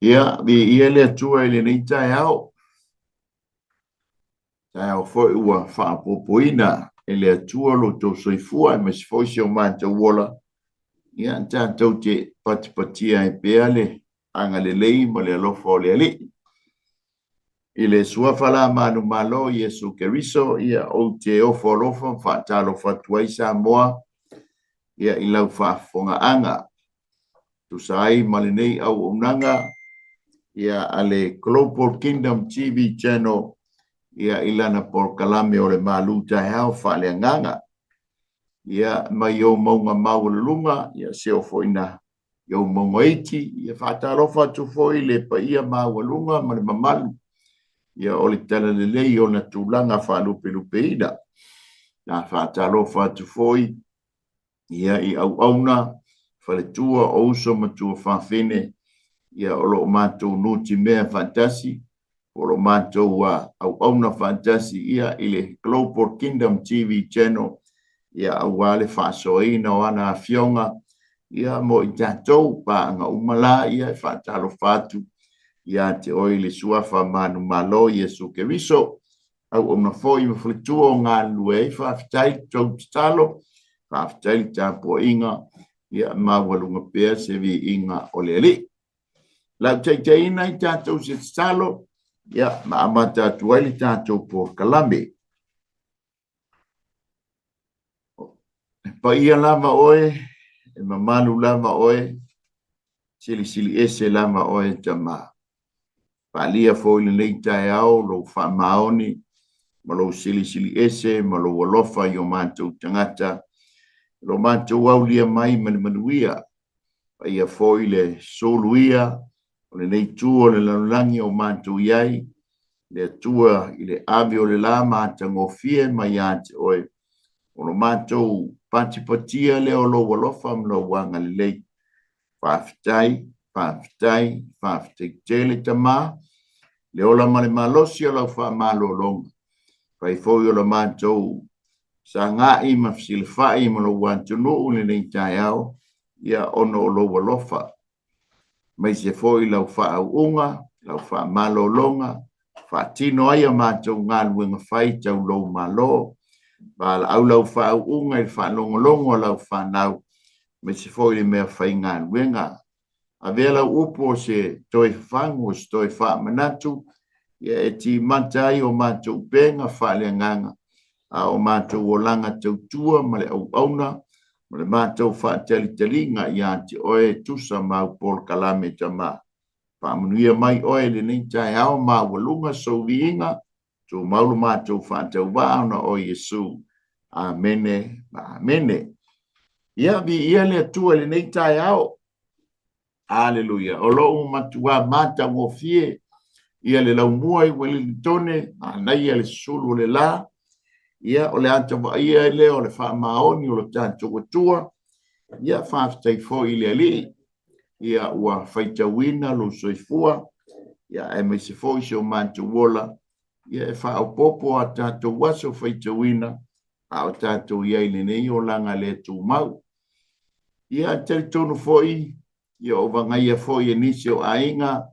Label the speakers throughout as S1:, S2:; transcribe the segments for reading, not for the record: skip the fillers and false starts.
S1: Ia, viia le Atua i lenei taeao. Taeao foi ua faaopoopoina e le Atua lo outou soifua aemaise foi si o matou ola. Ia, tatou te patipatia ai pea le agalelei ma le alofa o le Alii. I le suafa la manumalo o Iesu Keriso, ia ou te ofo alofa ma faatalofa atu ai Samoa ia i lau faafofogaaga. Tusa ai ma lenei auaunaga ia a le Global Kingdom TV Channel ia i lana polokalame o le Malu Taeao Faaleagaga. Ia mai ou mauga maualuluga ia se oo foi ina i ou mauga iti, ia faatalofa atu foi i le paia maualuga ma le mamalu ia o le Talalelei i ona tulaga faalupelupeina. Na faatalofa atu foi ia i auauna, faletua o uso ma tuafafine ia o lo o matou nutimea faatasi, o lo o matou auauna faatasi ia i le Global Kingdom TV Channel ia aua le faasoaina o ana afioga ia mo i tatou paaga uma la ia e faatalofa atu ia te oe i le suafa manumalo Iesu Keriso. Auauna foi ma faletua o galulue ai, faafetai le tou tatalo, faafetai le tapuaiga, ia maualuga pea se viiga o le Alii. Lau taitaiina i tatou se tatalo, ia ma amata atu ai le tatou polokalame. E paia lava oe, e mamalu lava oe, silisili ese lava oe Tama. Faaalia foi lenei taeao lou faamaoni ma lou silisili ese ma lou alofa i o matou tagata, lo matou aulia mai ma le manuia. Paia foi le suluia o lenei itu o le lalolagi o matou i ai, le Atua i le ave o le la matagofie mai ia te oe, o lo matou patipatia lea o lou alofa ma lou agalelei. Faafetai, faafetai, faafetai tele Tama, le ola ma le malosi o lau faamalologa. Fai foi o le matou sagai ma fesilafai ma lou atunuu i lenei taeao, ia ona o lou alofa. Aemaise foi lau faauuga, lau faamalologa, faatino ai a matou galuega fai tau lou Malo. Valaau lau faauuga i le faalogologo a lau fanau, aemaise foi le mea faigaluega. Avea lau upu o se toe fafagu, o se toe faamanatu, ia e timata ai o matou upega faaleagaga, a o matou olaga tautua ma le auauna, ma le matou faatalitaliga ia te oe e tusa ma au polokalame Tama. Faamanuia mai oe i lenei taeao maualuga sou viiga, tumau lo matou faatauvaa ona o Iesu. Amene ma amene. Ia, viia le Atua i lenei taeao. Aleluia. O lou matua matagofie ia le laumua i Welingtone, manaia le susulu o le la. Ia, o le ata vaaia lea o le faamaoni o lo tatou Atua. Ia, faafetai foi i le Alii, ia ua faitauina lou soifua, ia aemaise foi si o matou ola, ia e faaopoopo a tatou aso faitauina, a o tatou i ai i lenei olaga le tumau. Ia, talitonu foi, ia o vagaia foi e nisi o aiga,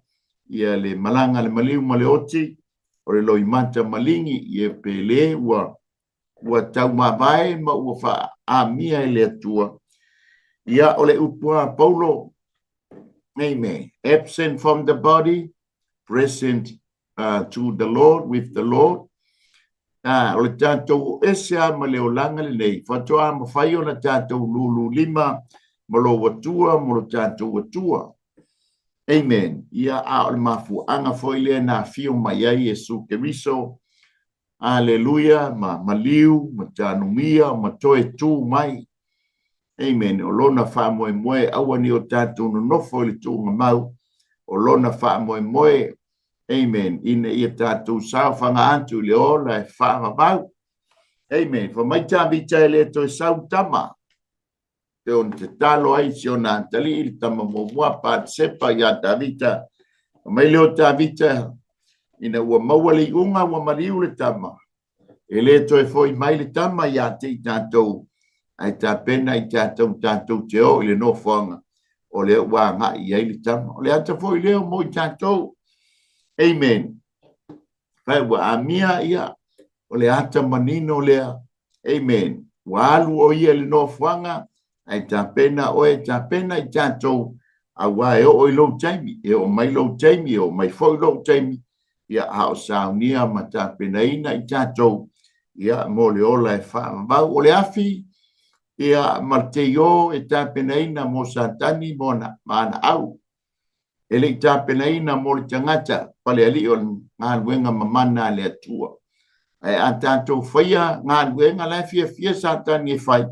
S1: ia le malaga le maliu ma le oti, o le loimata maligi, ia pe le ua taumavae ma ua faaamia e le Atua. Ia, o le upu a Paulo, amen, absent from the body, present to the Lord, with the Lord. O le tatou ese a ma le olaga lenei, faatoa mafai ona tatou lululima ma lou Atua ma lo tatou Atua. Amen. Ia, a o le mafuaaga foi lea na afio mai ai Iesu Keriso, aleluia, ma maliu, ma tanumia, ma toe tu mai. Amen. O lona faamoemoe, aua ne i o tatou nonofo i le tuugamau, o lona faamoemoe, amen, ina ia tatou saofaga atu i le ola e faavavau. Amen. Fa mai Tavita e le toe sau tama, pe ona tatalo ai si ona atalii le tama muamua Patsepa ia Tavita. Fa mai lea o Tavita, ina ua maua le iuga ua maliu le tama, e le toe foi mai le tama ia te i tatou, ae tapena i tatou tatou te o i le nofoaga O lea ua agai i ai le tama. O le ata foi lea mo i tatou. Amen. Fai ua amia, ia, o le ata manino lea. Amen. Ua alu o ia i le nofoaga, ae tapena oe, tapena i tatou, aua e oo i lou taimi, e oo mai lou taimi, e oo mai foi lou taimi, ia, a o saunia ma tapenaina i tatou, ia, mo le ola e faavavau. O le afi, ia, ma le teio e tapenaina mo Satani ma ana au. E le i tapenaina mo le tagata palealii o le galuega mamana a le Atua. Ae a tatou faia galuega la e fiafia Satani e fai,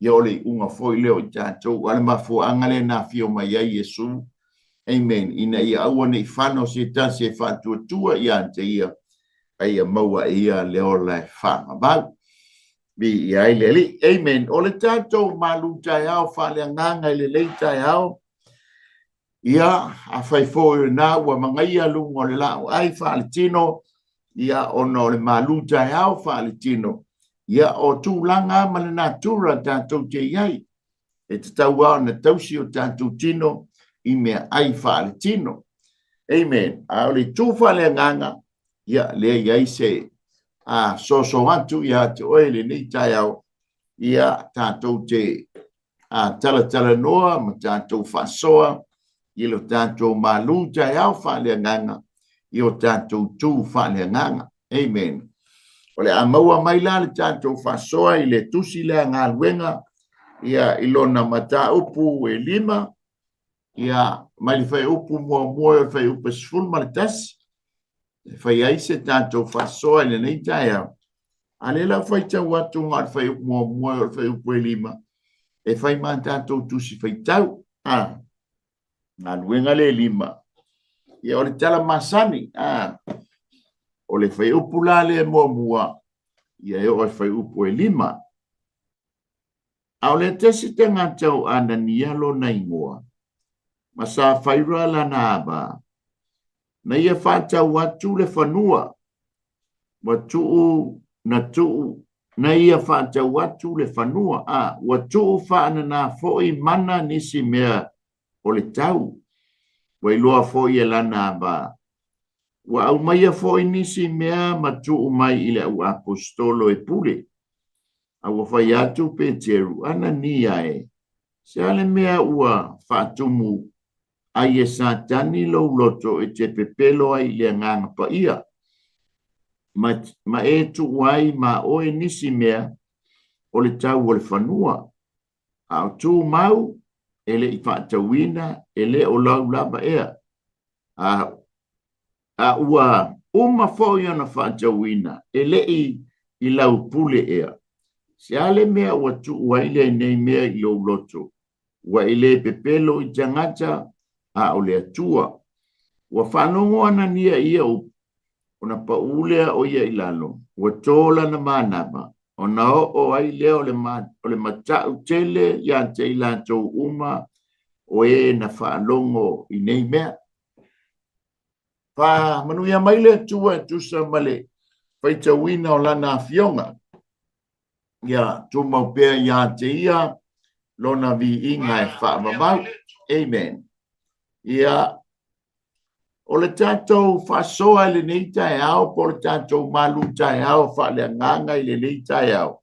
S1: ia o le iuga foi lea o i tatou. A o le mafuaaga lea na afio mai ai Iesu, amen, ina ia aua ne i fano se tasi e faatuatua ia te ia, a ia maua e ia le ola e faavavau. Viia ai le Alii. Amen. O le tatou malu taeao faaleagaga i lenei taeao, ia, afai foi o lena ua magaia luga o le laoai faaletino, ia, ona o le malu taeao faaletino, ia, o tulaga ma le natura tatou te i ai, e tatau lava ona tausi o tatou tino i meaai faaletino. Amen. A o le itu faaleagaga, ia, lea i ai se soso atu ia te oe i lenei taeao, ia, tatou te talatalanoa ma tatou faasoa i lo tatou malu taeao faaleagaga i o tatou tu faaleagaga. Amen. O le a maua mai la le tatou faasoa i le tusi lea galuega, ia, i lona mataupu e 5, ia, mai le fuaiupu muamua i le fuaiupu 11, e fai ai se tatou faasoa i lenei taeao. A lea la faitau atu na o le fuaiupu muamua o le fuaiupu e 5, e fai ma tatou tusi faitau. Galuega le 5. Ia, o le tala masani. O le fuaiupu la le muamua, ia e oo i fuaiupu e 5. A o le tasi tagata o Anania lona igoa, ma Safaira lana ava, na ia faatau atu le fanua, ua tuu na tuu, na ia faatau atu le fanua, a ua tuu faanana foi mana nisi mea o le tau, ua iloa foi e lana ava. Ua aumaia foi nisi mea ma tuu mai i le au apostolo e pule. A ua fai atu Peteru, Anania e, se a le mea ua faatumu ai e Satani lou loto e te pepelo ai i le agaga paia, ma e tuu ai ma oe nisi mea o le tau o le fanua, a o tu mau e le i faatauina, e le o lau lava ea, a ua uma foi ona faatauina, e le i lau pule ea. Se a le mea ua tuu ai lenei mea i lou loto, ua e le pepelo i tagata, a o le Atua. Ua faalogo Anania i ia upu, ona pau lea o ia i lalo, ua tō lana manava, ona oo ai lea o le matau tele ia te i latou uma o e na faalogo i nei mea. Faamanuia mai le Atua e tusa ma le faitauina o lana afioga. Ia tumau pea ia te ia lona viiga e faavavau. Amen. Ia, o le tatou faasoa i lenei taeao, po o le tatou malu taeao faaleagaga i lenei taeao,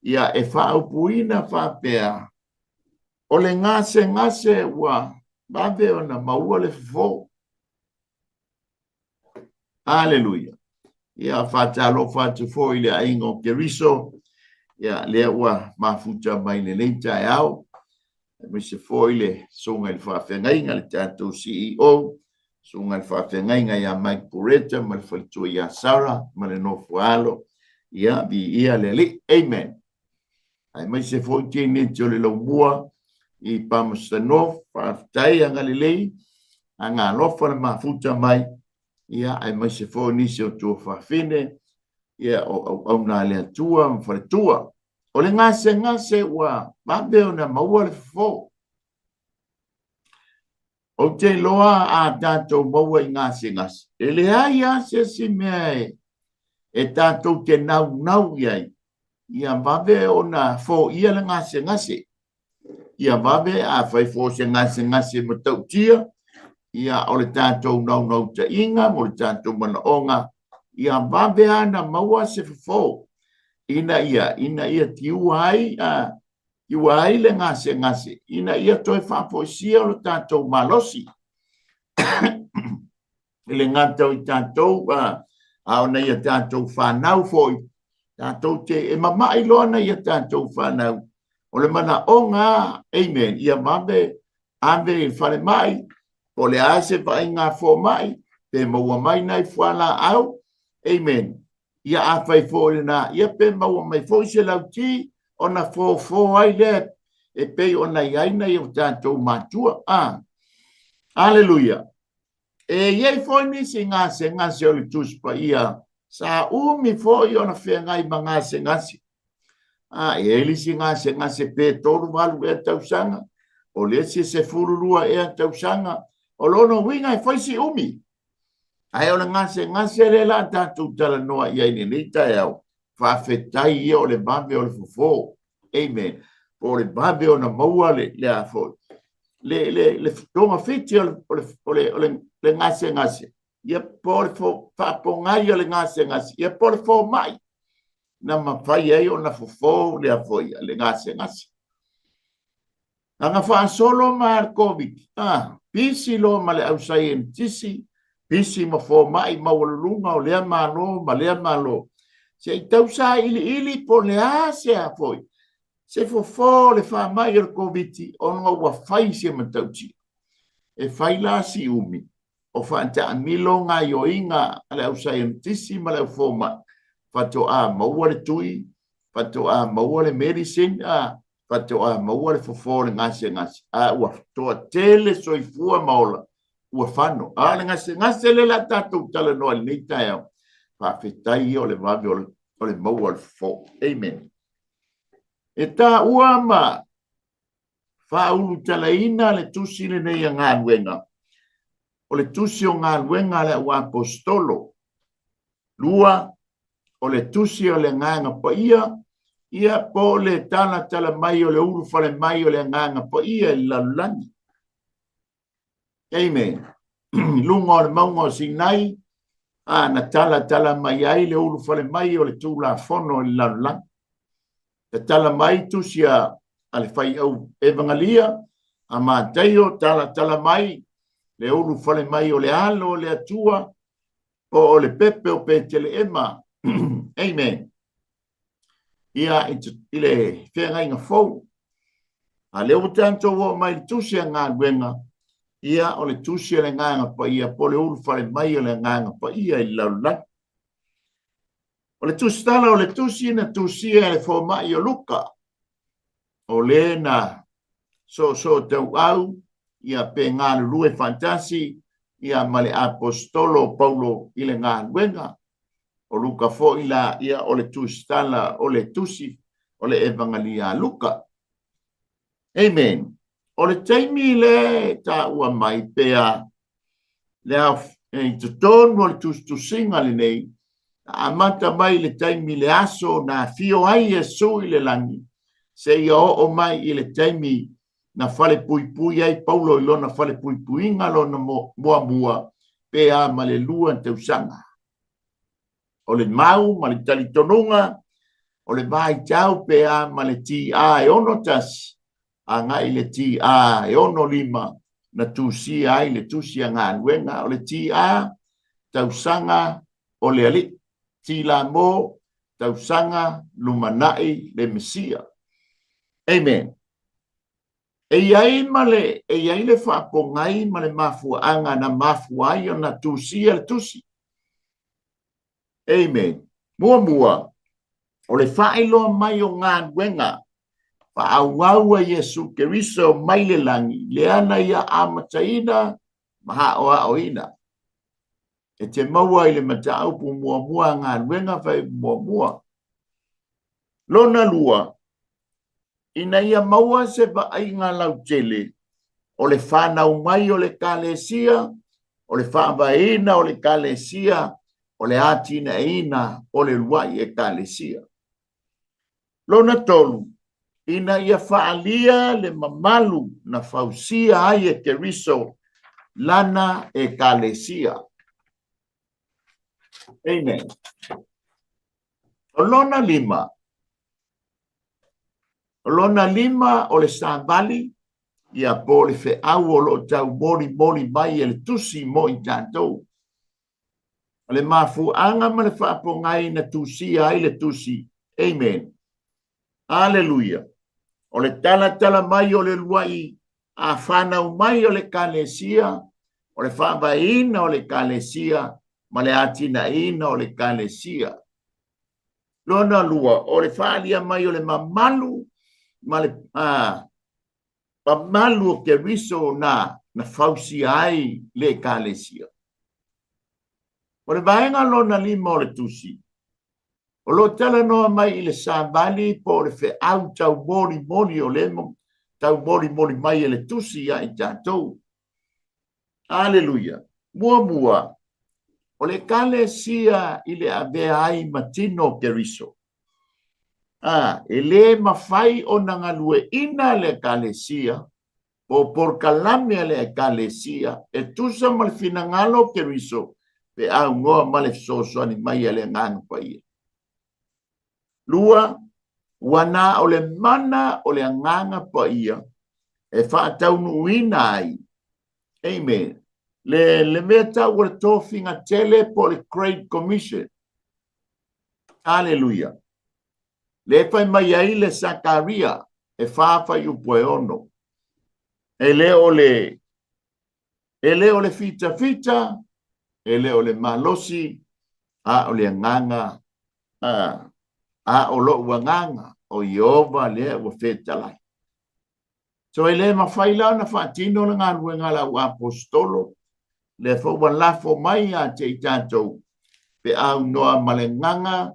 S1: ia, e faaupuina faapea, o le gasegase ua vave ona maua le fofo. Aleluia. Ia, faatalofa atu foi i le aiga o Keriso, ia, lea ua mafuta mai lenei taeao, aemaise foi le susuga i le faafeagaiga, le tatou CEO, susuga i le faafeagaiga ia Mike Pureta ma le faletua ia Sarah ma le nofoalo, ia, viia le Alii. Amen. Aemaise foi teineti o le laumua i Palmerston North, faafetai agalelei, agalofa le mafuta mai, ia, aemaise foi nisi o tuafafine, ia, o auauna a le Atua ma faletua. O le gasegase ua vave ona maua le fofo. Ou te iloa a tatou maua i gasegase, e leai lava se isi mea e tatou te naunau i ai, ia vave ona foia le gasegase. Ia vave, afai foi o se gasegase matautia, ia o le tatou naunautaiga mo le tatou manaoga, ia vave lava ona maua se fofo ina ia ina ia tiua ai a tiua ai le gasegase ina ia toe faafoisia lo tatou malosi. E le gata o i tatou, a o nai a tatou fanau foi, tatou te, e mamai loa nai a tatou fanau. O le manaoga, amen, ia vave ave i le falemai, po o le a se vaaiga a fomai, pe maua mai nai fualaau, amen. Ia afai foi lena, ia pe maua mai foi se lauti, ona fofo ai lea e pei ona i ai nai o tatou matua. Aleluia. E i ai foi nisi gasegase o le Tusi Paia sa umi foi ona feagai ma gasegase. A e i ai le isi gasegase pe 38 ea tausaga, o le isi 12 ea tausaga, o lona uiga e fai si umi. Ae o le gasegase lea la tatou talanoa i ai i lenei taeao, faafetai ia o le vave o le fofo. Amen. Po o le vave ona maua le, le a foi, le, le, le togafiti o le, o le, o le, o le, le gasegase, ia po o le faapogai o le gasegase, ia po o le fomai na mafai ai ona fofo le a foi, le gasegase. Aga faasolo ma le Covid, pisi loa ma le ausaienitisi, pisi ma fomai maualuluga o lea Malo ma lea Malo, se i tau sailiili po o le a se a foi, se fofo o le faamai o le Koviti ona ua fai se matautia. E fai la si umi o faataamilo gaioiga a le ausaienitisi ma le aufomai, faatoa maua le tui, faatoa maua le medicine, faatoa maua le fofo o le gasegase, a ua toatele soifua ma ola ua fano. A o le gasegase lea la tatou talanoa i lenei taeao, faafetai ia o le vave o le maua o le fofo. Amen. E taua ma faaulutalaina le tusi lenei a galuega, o le tusi o galuega a le auaposetolo. Lua, o le tusi o le Agaga Paia, ia po o le talatala mai o le ulufale mai o le Agaga Paia i le lalolagi. Amen. I luga o le mauga o Sinai, a na talatala mai ai le ulufale mai o le Tulafono i le lalolagi. Tatala mai tusi a le faiau Evangelia a Mataio, talatala mai le ulufale mai o le alo o le Atua, po o le pepe o Peteleema. Amen. Ia, i le feagaiga fou. A lea ua tatou oo mai i le tusi a galuega, ia, o le tusi a le Agaga Paia, po o le ulufale mai o le Agaga Paia i le lalolagi. O le tusitala o le tusi na tusia e le fomai o Luka, o le na soosootauau ia pe galulue faatasi ia ma le aposetolo o Paulo i le galuega. O Luka foi la ia o le tusitala o le tusi o le Evangelia a Luka. Amen. O le taimi le taua mai pea le i totonu o le tusitusiga lenei, na amata mai i le taimi le aso na afio ai Iesu i le lagi, seia oo mai i le taimi na falepuipui ai Paulo i lona falepuipuiga lona muamua, pe a ma le 2 tausaga. O le mau ma le talitonuga o le vaitau pe a ma le TA e 61 agai i le TA e 65 na tusia ai le tusi a galuega. O le TA, tausaga o le Alii, Tilamo, tausaga lumanai le Mesia. Amen. E i ai ma le, e i ai le faapogai ma le mafuaaga na mafua ai ona tusia le tusi. Amen. Muamua, o le faailoa mai o galuega faaauau a Iesu Keriso mai le lagi, lea na ia amataina ma aoaoina. E te maua i le mataupu muamua a galuega fai muamua. Lona lua, ina ia maua se vaaiga lautele o le fanau mai o le Ekalesia, o le faavaeina o le Ekalesia, o le atinaeina o le uluai Ekalesia. Lona tolu, Ina ia faaalia le mamalu na fausia ai e Keriso lana Ekalesia. Amen. O lona lima, o lona lima o le savali, ia po o le feau o lo o taumolimoli mai e le tusi mo i tatou. O le mafuaaga ma le faapogai na tusia ai le tusi. Amen. Aleluia. O le talatala mai o le luai a fanau mai o le Ekalesia, o le faavaeina o le Ekalesia ma le atinaeina o le Ekalesia. Lona lua, o le faaalia mai o le mamalu ma le mamalu o Keriso na na fausia ai le Ekalesia. O le vaega lona lima o le tusi, o lo o talanoa mai i le savali po o le feau taumolimoli o le taumolimoli mai e le tusi ia i tatou. Aleluia. Muamua, o le Ekalesia i le avea ai ma tino o Keriso. A, e le mafai ona galueina le Ekalesia po o polokalame a le Ekalesia e tusa ma le finagalo o Keriso pe aunoa ma le fesoasoani mai a le Agaga Paia. Lua, ua na o le mana o le Agaga Paia e faataunuuina ai. Amen. Le, le mea tau o le tofiga tele po o le Great Commission. Aleluia. Le fai mai ai le Sakaria e fa fuaiupu e 6. E le o le e le o le fitafita, e le o le malosi, a o le agaga, a, a o lou agaga, o Ieova lea ua fetalai. So e le mafai la ona faatino le galuega a le au aposetolo, lea foi ua lafo mai ia te i tatou pe aunoa ma le gaga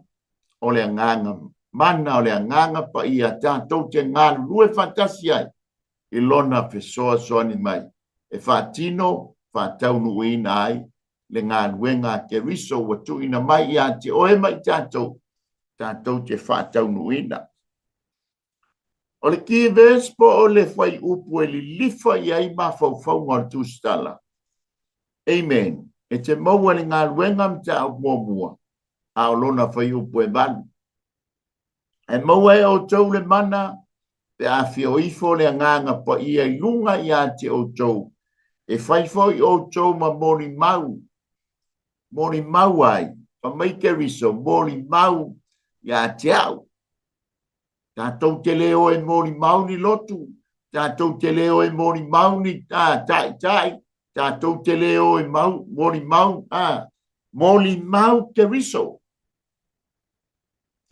S1: o le agaga mana o le agaga paia tatou te galulue faatasi ai i lona fesoasoani mai e faatino faataunuuina ai le galuega a Keriso ua tuuina mai ia te oe ma i tatou, tatou te faataunuuina. O le key verse po o le fuaiupu e lilifa i ai mafaufauga o le tusitala. Amen. E te maua i le galuega mataupu muamua, a o lona fuaiupu e 8. E maua e outou le mana pe a afio ifo le Agaga Paia i luga ia te outou, e fai foi outou ma molimau, molimau ai, fai mai Keriso, molimau ia te au. Tatou te le o e molimau ni lotu, tatou te le o e molimau ni taitai, tatou te le o e mau, molimau, molimau Keriso.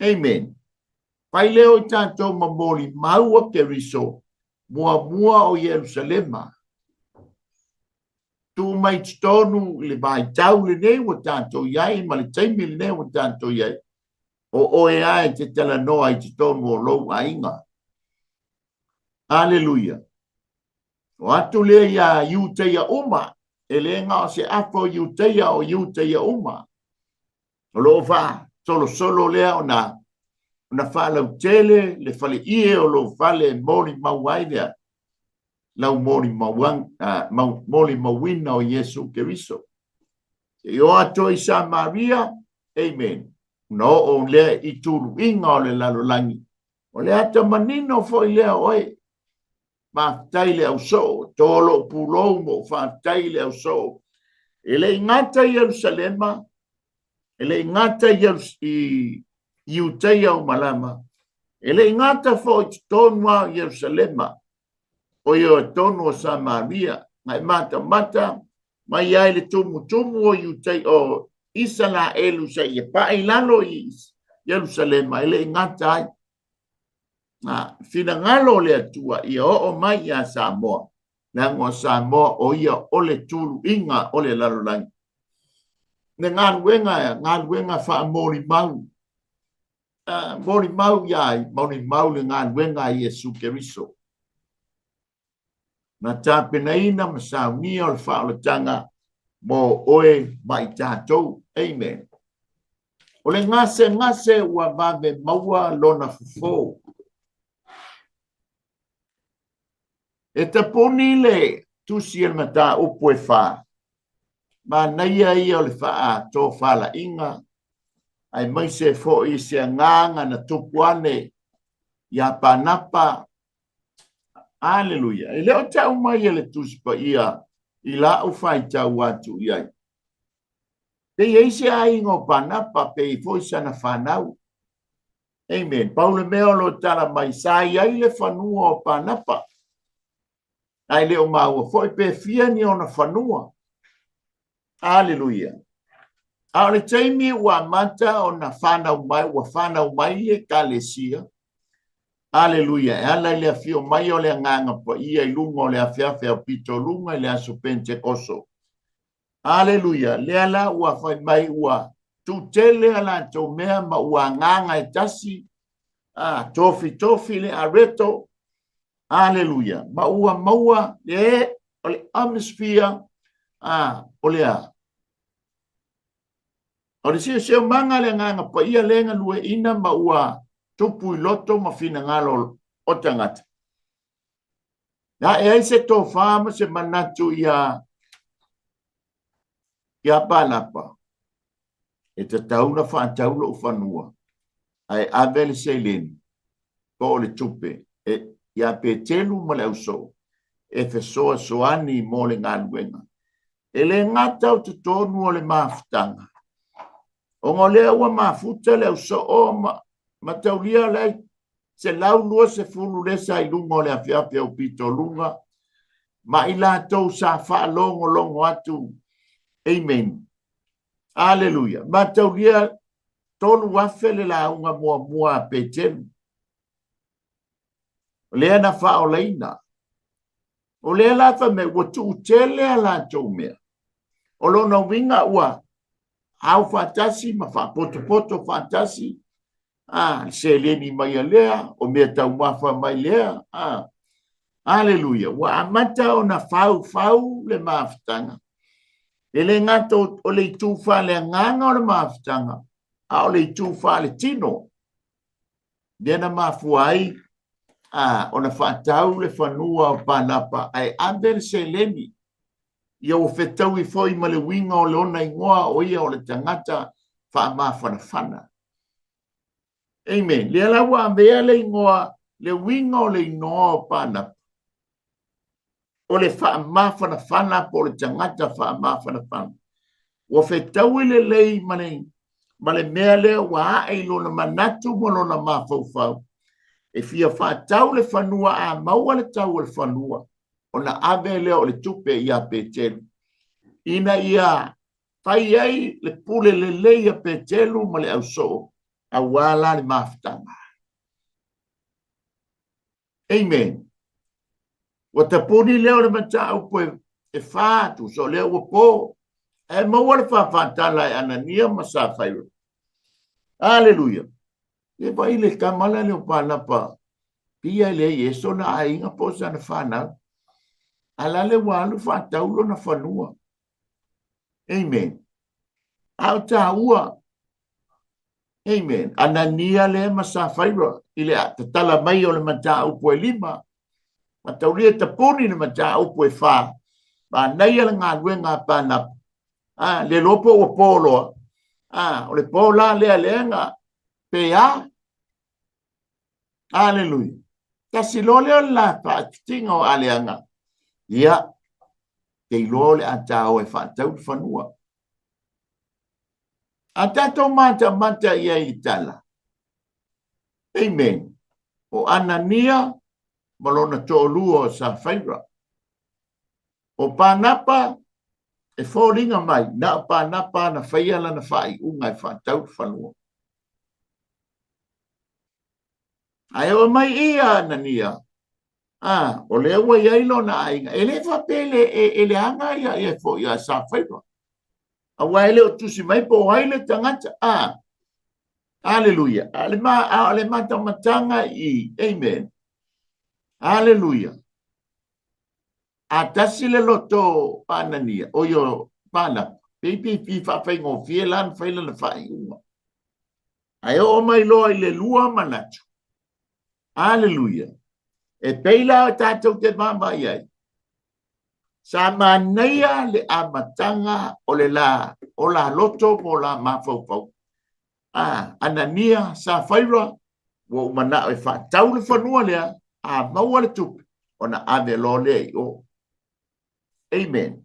S1: Amen. Fai lea o i tatou ma molimau a Keriso muamua o Ierusalema. Tu mai totonu i le vaitau lenei ua tatou i ai ma le taimi lenei ua tatou i ai. O oe lava e te talanoa i totonu o lou aiga. Aleluia. O atu lea iā Iutaia uma, e le na o se afa o Iutaia, o Iutaia uma. O lo o faasolosolo lea ona ona faalautele le faleie o lou fale e molimau ai lea lau molimauina o Iesu Keriso. Seia oo atu i Samaria, amen, ona oo lea i tuluiga o le lalolagi. O le ata manino foi lea o oe. Faafetai le ausoo, to lou pulou ma ou faafetai i le ausoo. E le i gata i Ierusalema, e le i gata i Iutaia o malama, e le i gata foi i totonu lava o Ierusalema, o ia o totonu o Samaria, na e matamata mai ai le tumutumu o Iutai o Isalaelu seia pae i lalo i Ierusalema, e le i gata ai. Na finagalo o le Atua ia oo mai ia Samoa, leaga o Samoa o ia o le tuluiga o le lalolagi. Le galuega, galuega faamolimau, molimau ia ai, molimau le galuega a Iesu Keriso. Na tapenaina ma saunia o le faaolataga mo oe ma i tatou. Amen. O le gasegase ua vave maua lona fofo. E tapuni le tusi e le mataupu e fa, manaia ia o le faatofalaiga, aemaise foi se agaga na tupu ane ia Panapa. Aleluia. E le o tau mai e le Tusi Paia i lau faitau atu i ai. Pe i ai se aiga o Panapa, pe i foi sana fanau. Amen. Pau le mea o lo tala mai, sa i ai le fanua o Panapa. Ae le o maua foi pe fia ni ona fanua. Aleluia. A o le taimi ua amata ona fanau mai, ua fanau mai le Ekalesia. Aleluia. E ala i le afio mai o le Agaga Paia i luga o le afeafe aupito luga i le aso Pentekoso. Aleluia. Lea la ua fai mai ua tuutele a latou mea ma ua agaga e tasi, a tofitofi le areto. Aleluia. Ma ua maua le o le atmosphere, a o le a? O le siosiomaga le Agaga Paia le galueina ma ua tupu i loto ma finagalo o tagata. Na e ai se tofā ma se manatu ia ia Panapa, e tatau na faatau lou fanua, ae ave le seleni, po o le tupe, e, ia Petelu ma le ausoo, e fesoasoani mo le galuega. E le gata o totonu o le mafutaga, ona o lea ua mafuta le ausoo ma, ma taulia le 120 lea sa i luga o le afeafe aupito luga, ma i latou sa faalogologo atu. Amen. Aleluia. Mataulia 3,000 le lauga muamua a Petelu. O lea na faaolaina. O lea la fai mai ua tuutele a latou mea. O lona uiga ua au faatasi ma faapotopoto faatasi, a seleni mai a lea, o mea taumafa mai lea. A aleluia. Ua amata ona faufau le mafutaga. E le gata o le itu faaleagaga o le mafutaga, a o le itu faaletino. Lea na mafua ai a, ona faatau le fanua o Panapa ae ave le seleni. Ia ua fetaui foi ma le uiga o lona igoa o ia o le tagata faamafanafana. Amen. Lea la ua avea le igoa, le uiga o le igoa o Panapa, o le faamafanafana po o le tagata faamafanafana. Ua fetaui lelei ma le mea lea ua ae i lona manatu ma lona mafaufau. E fia faatau le fanua a maua le tau o le fanua, ona ave lea o le tupe ia Petelu, ina ia fai ai le pule lelei a Petelu ma le ausoo, aua la le mafutaga. Amen. Ua tapuni lea o le mataupu e fa, tusa o lea ua po. Ae maua le faafatala e Anania ma Safaira. Aleluia. E vai le tama la le o Panapa, pia le i e sona aiga po o sana fanau. A la le ua alu faatau lona fanua. Amen. A o tāua. Amen. Anania lea ma Safaira i le tatala mai o le mataupu e lima. Mataulia tapuni le mataupu e fa. Manaia le galuega a Panapa. A, le loa po ua po loa. A, o le po la lea leaga pe a. Aleluia. Tasi loa lea o le la faatitiga o aleaga. Ia, te iloa o le a tāo e faatau le fanua. A tatou matamata i ai i tala. Amen. O Anania ma lona toalua o Safaira. O Panapa e foliga mai, na o Panapa na faia lana faaiuga e faatau le fanua. Ae o mai ia Anania, a, o lea ua i ai lona aiga. E le faapea e leaga ia ia foi ia Safaira. Aua e le o tusi mai po o ai le tagata. A, aleluia. A le, ma, a o le matamataga i, amen. Aleluia. A tasi le loto o Anania, o ia Panapa, pei pei pi faafaigofie la na fai lana faaiuga. Ae oo mai loa i le lua manatu. Aleluia. E pei la o tatou te vaavaai ai, sa manaia le amataga o le la o la loto mo la mafaufau. Anania, Safaira, ua ou manao e faatau le fanua lea, a maua le tupe, ona ave loa lea i o. Amen.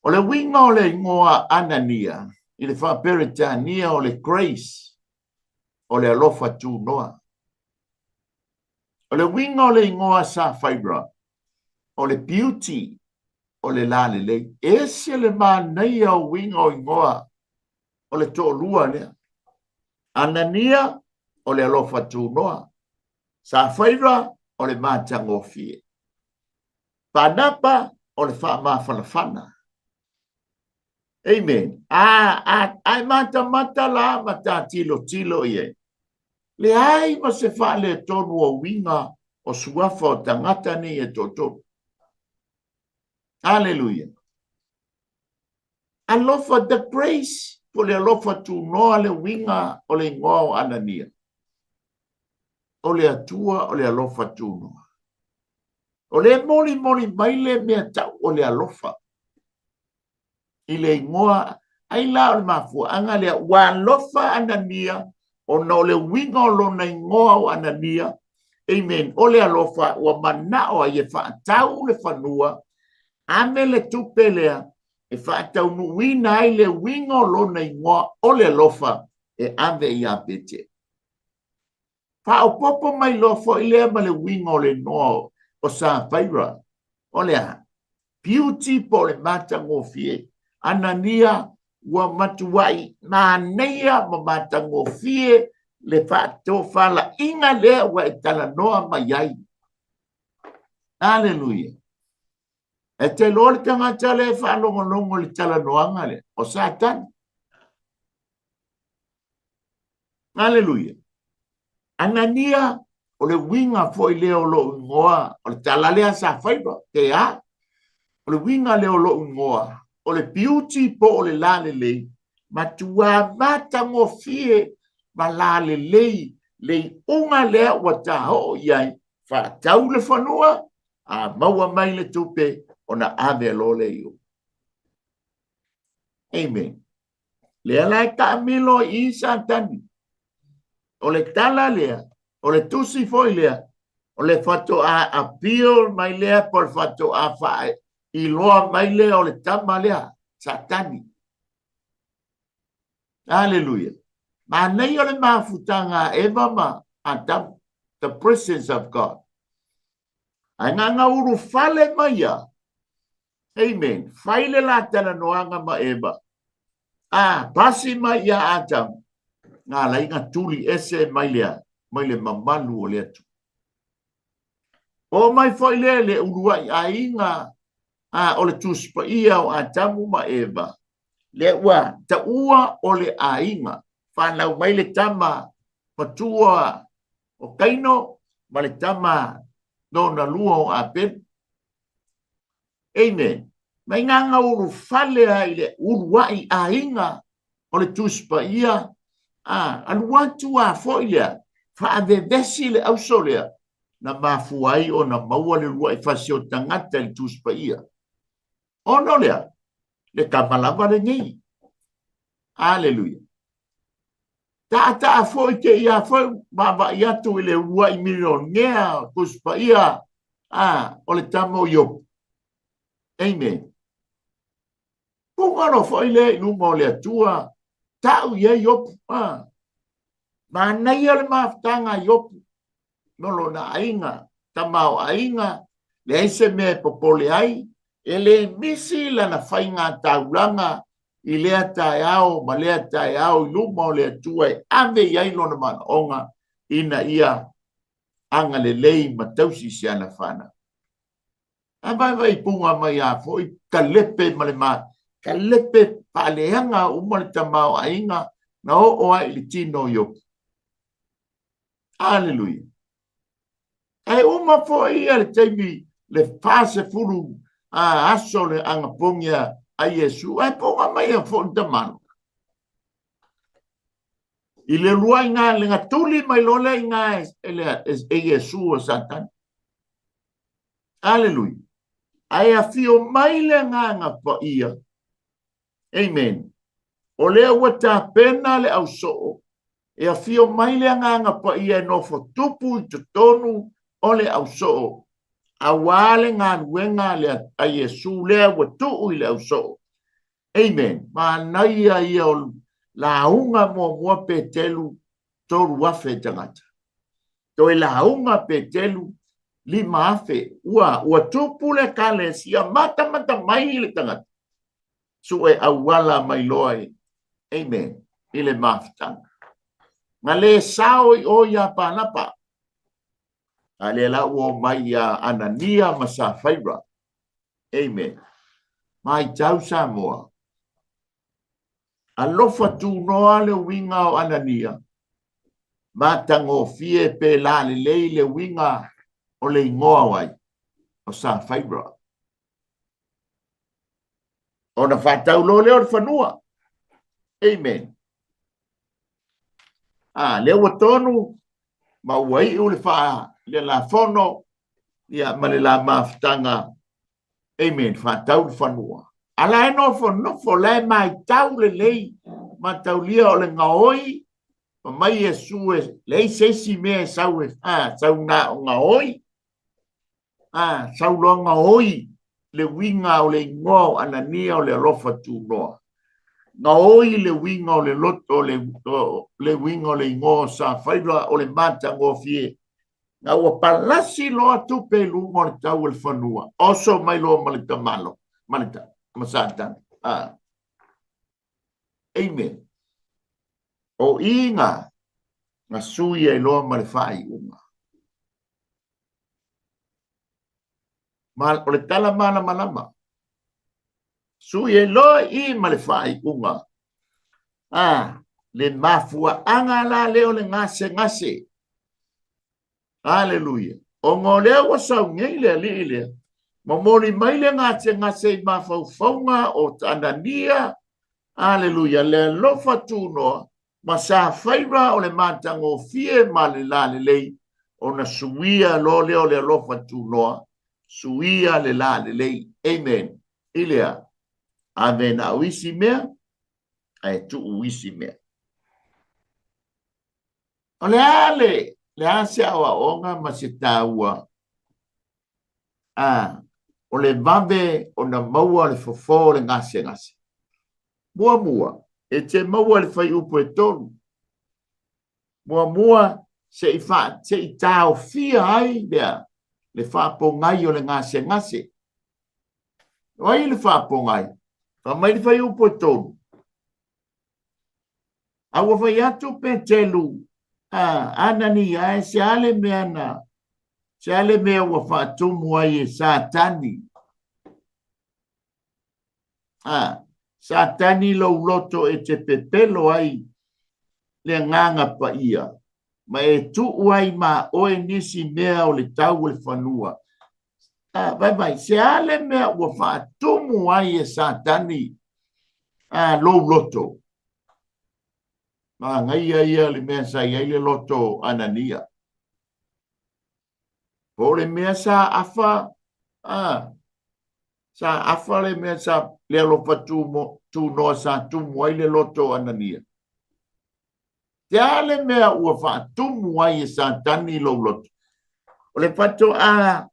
S1: O le uiga o le igoa Anania i le faaperetania o le grace, o le alofa tunoa. O le uiga o le igoa Safaira, o le beauty, o le lalelei. E ese le manaia o uiga o igoa o le toalua lea. Anania, o le alofa tunoa. Safaira, o le matagofie. Panapa, o le faamafanafana. Amen. A matamata la ma ta tilotilo i ai. Leai ma se faaletonu o uiga o suafa o tagata nei e toatolu. Hallelujah. Alofa, the grace, po le alofa tunoa le uiga o le igoa o Anania. O le Atua o le alofa tunoa. O le molimoli mai le mea tau o le alofa i le igoa ai la o le mafuaaga lea ua alofa Anania ona o le uiga o lona igoa o Anania. Amen. O le alofa ua manao ai e faatau le fanua, ave le tupe lea e faataunuuina ai le uiga o lona igoa o le alofa e ave ia Petelo. Faaopoopo mai loa foi lea ma le uiga o le igoa o Safaira. O le a? Beauty po o le matagofie. Anania ua matuai manaia ma matagofie le faatofalaiga lea ua e talanoa mai ai. Aleluia. E te iloa le tagata lea e faalogologo i le talanoaga lea, o Satani. Aleluia. Anania, o le uiga foi lea o lou igoa, o le tala lea Safaira, te a? O le uiga lea o lou igoa, o le beauty po o le lalelei, matua matagofie ma lalelei le iuga lea ua taoo i ai, faatau le fanua, a maua mai le tupe, ona ave loa lea i o. Amen. Lea la e taamilo i Satani. O le tala lea, o le tusi foi lea, o le faatoa appeal mai lea po o le faatoa faailoa mai lea o le tama lea, Satani. Aleluia. Manaia o le mafutaga a Eva ma Adamu, the presence of God. Ae gaga ulufale mai ia. Amen. Fai le la talanoaga ma Eva. A pasi mai ia Adamu, ngā laiga tuli ese mai lea, mai le mamalu o le Atua. O mai foi lea le uluai aiga a o le Tusi Paia o Adamu ma Eva. Lea ua taua o le aiga. Whanau mai le tama matua o Kaino ma le tama lona lua o Apelu. Amen. Mai ngā ulufale ai le uluai aiga o le Tusi Paia, a alu atu a foi lea, faavevesi le auso lea, na mafua ai ona maua le uluai fasi o tagata i le Tusi Paia. Ona o lea, le tama lava lenei. Aleluia. Taata'a foi te ia foi vaavaai atu i le uluai milionea Tusi Paia a o le tama o Iopu. Amen. Puga loa foi lea i luma o le Atua, ta'u i ai Iopu. Manaia le mafutaga a Iopu no lona aiga, tamaoaiga, leai se mea e popole ai, e le misi lana faiga taulaga i lea taeao ma lea taeao i luma o le Atua e ave i ai lona manaoga ina ia agalelei ma tausi si ana fanau. A vaivai puga mai a foi kalepe ma le ma kalepe faaleaga uma le tamaoaiga na oo ai i le tino o Iopu. Aleluia. Ae uma foi ia le taimi le 40 aso le agapogi a Iesu, ae puga mai a foi le tamalo. I le luaiga le gatuli mai loa lea i ina e Iesu o Satani. Aleluia. Ae afio mai le Agaga Paia. Amen. O lea ua tapena le ausoo, e afio mai le Agaga Paia e nofo tupu i totonu o le ausoo, auā le galuega a Iesu lea ua tuu i le ausoo. Amen. Manaia ia o lauga muamua Petelu 3,000 tagata. Toe lauga Petelu 5,000. Ua tupu le ekalesia, matamata mai le tagata. Sue auala mai loa i, amen, i le mafutaga. Na le sao i o ia Panapa. A lea la ua omai ia Anania ma Safaira. Amen. Maitau Samoa. Alofa tunoa le uiga o Anania. Matagofie pe lalelei le uiga o le igoa o ai? O Safaira. Ona faatau loa lea o le fanua. Amen. Lea ua tonu ma ua iu le le lafono ia ma le la mafutaga. Amen. Faatau le fanua. A la e nofo nofo, la e maitau lelei, mataulia o le gaoi, ma mai Iesu e leai se isi mea e sau e, sau na o gaoi, sau loa gaoi le uiga o le igoa o Anania o le alofa tunoa. Gaoi le uiga o le loto, le uiga o le igoa o Safaira o le matagofie. Na ua palasi loa tupe i luga o le tau o le fanua. Oso mai loa ma le tamalo, ma le ma Satani. Amen. O iga na sui ai loa ma le faaiuga. Ma, o le tala malamalama. Sui ai loa i ma le faaiuga. Le mafuaaga la lea o le gasegase. Aleluia. Ona o lea ua sau nei le alii lea, momoli mai le gasegase i mafaufauga o Anania. Aleluia. Le alofa tunoa ma Safaira o le matagofie ma le lalelei, ona suia loa lea o le alofa tunoa, suia le lalelei. Amen. I lea, ave na au isi mea, ae tuu isi mea. O le a le a se aoaoga ma se taua, o le vave ona maua le fofo o le gasegase. Muamua, e te maua le faiupu e 3. Muamua, se i taofia ai lea le faapogai o le gasegase. O ai le faapogai? Fai mai le faiupu e 3. A ua fai atu Petelu, Anania, e se a le mea na, se a le mea ua faatumu ai e Satani. Satani lou loto e te pepelo ai le Agaga Paia, ma e tuu ai ma oe nisi mea o le tau o le fanua. Vai vai, se a le mea ua faatumu ai e Satani lou loto. Manaia ia le mea sa i ai le loto Anania. Po o le mea sa afa, sa afa le mea sa le alofa tunoa sa tumu ai le loto Anania. Te a le mea ua faatumu ai e Satani lou loto. O le faatoa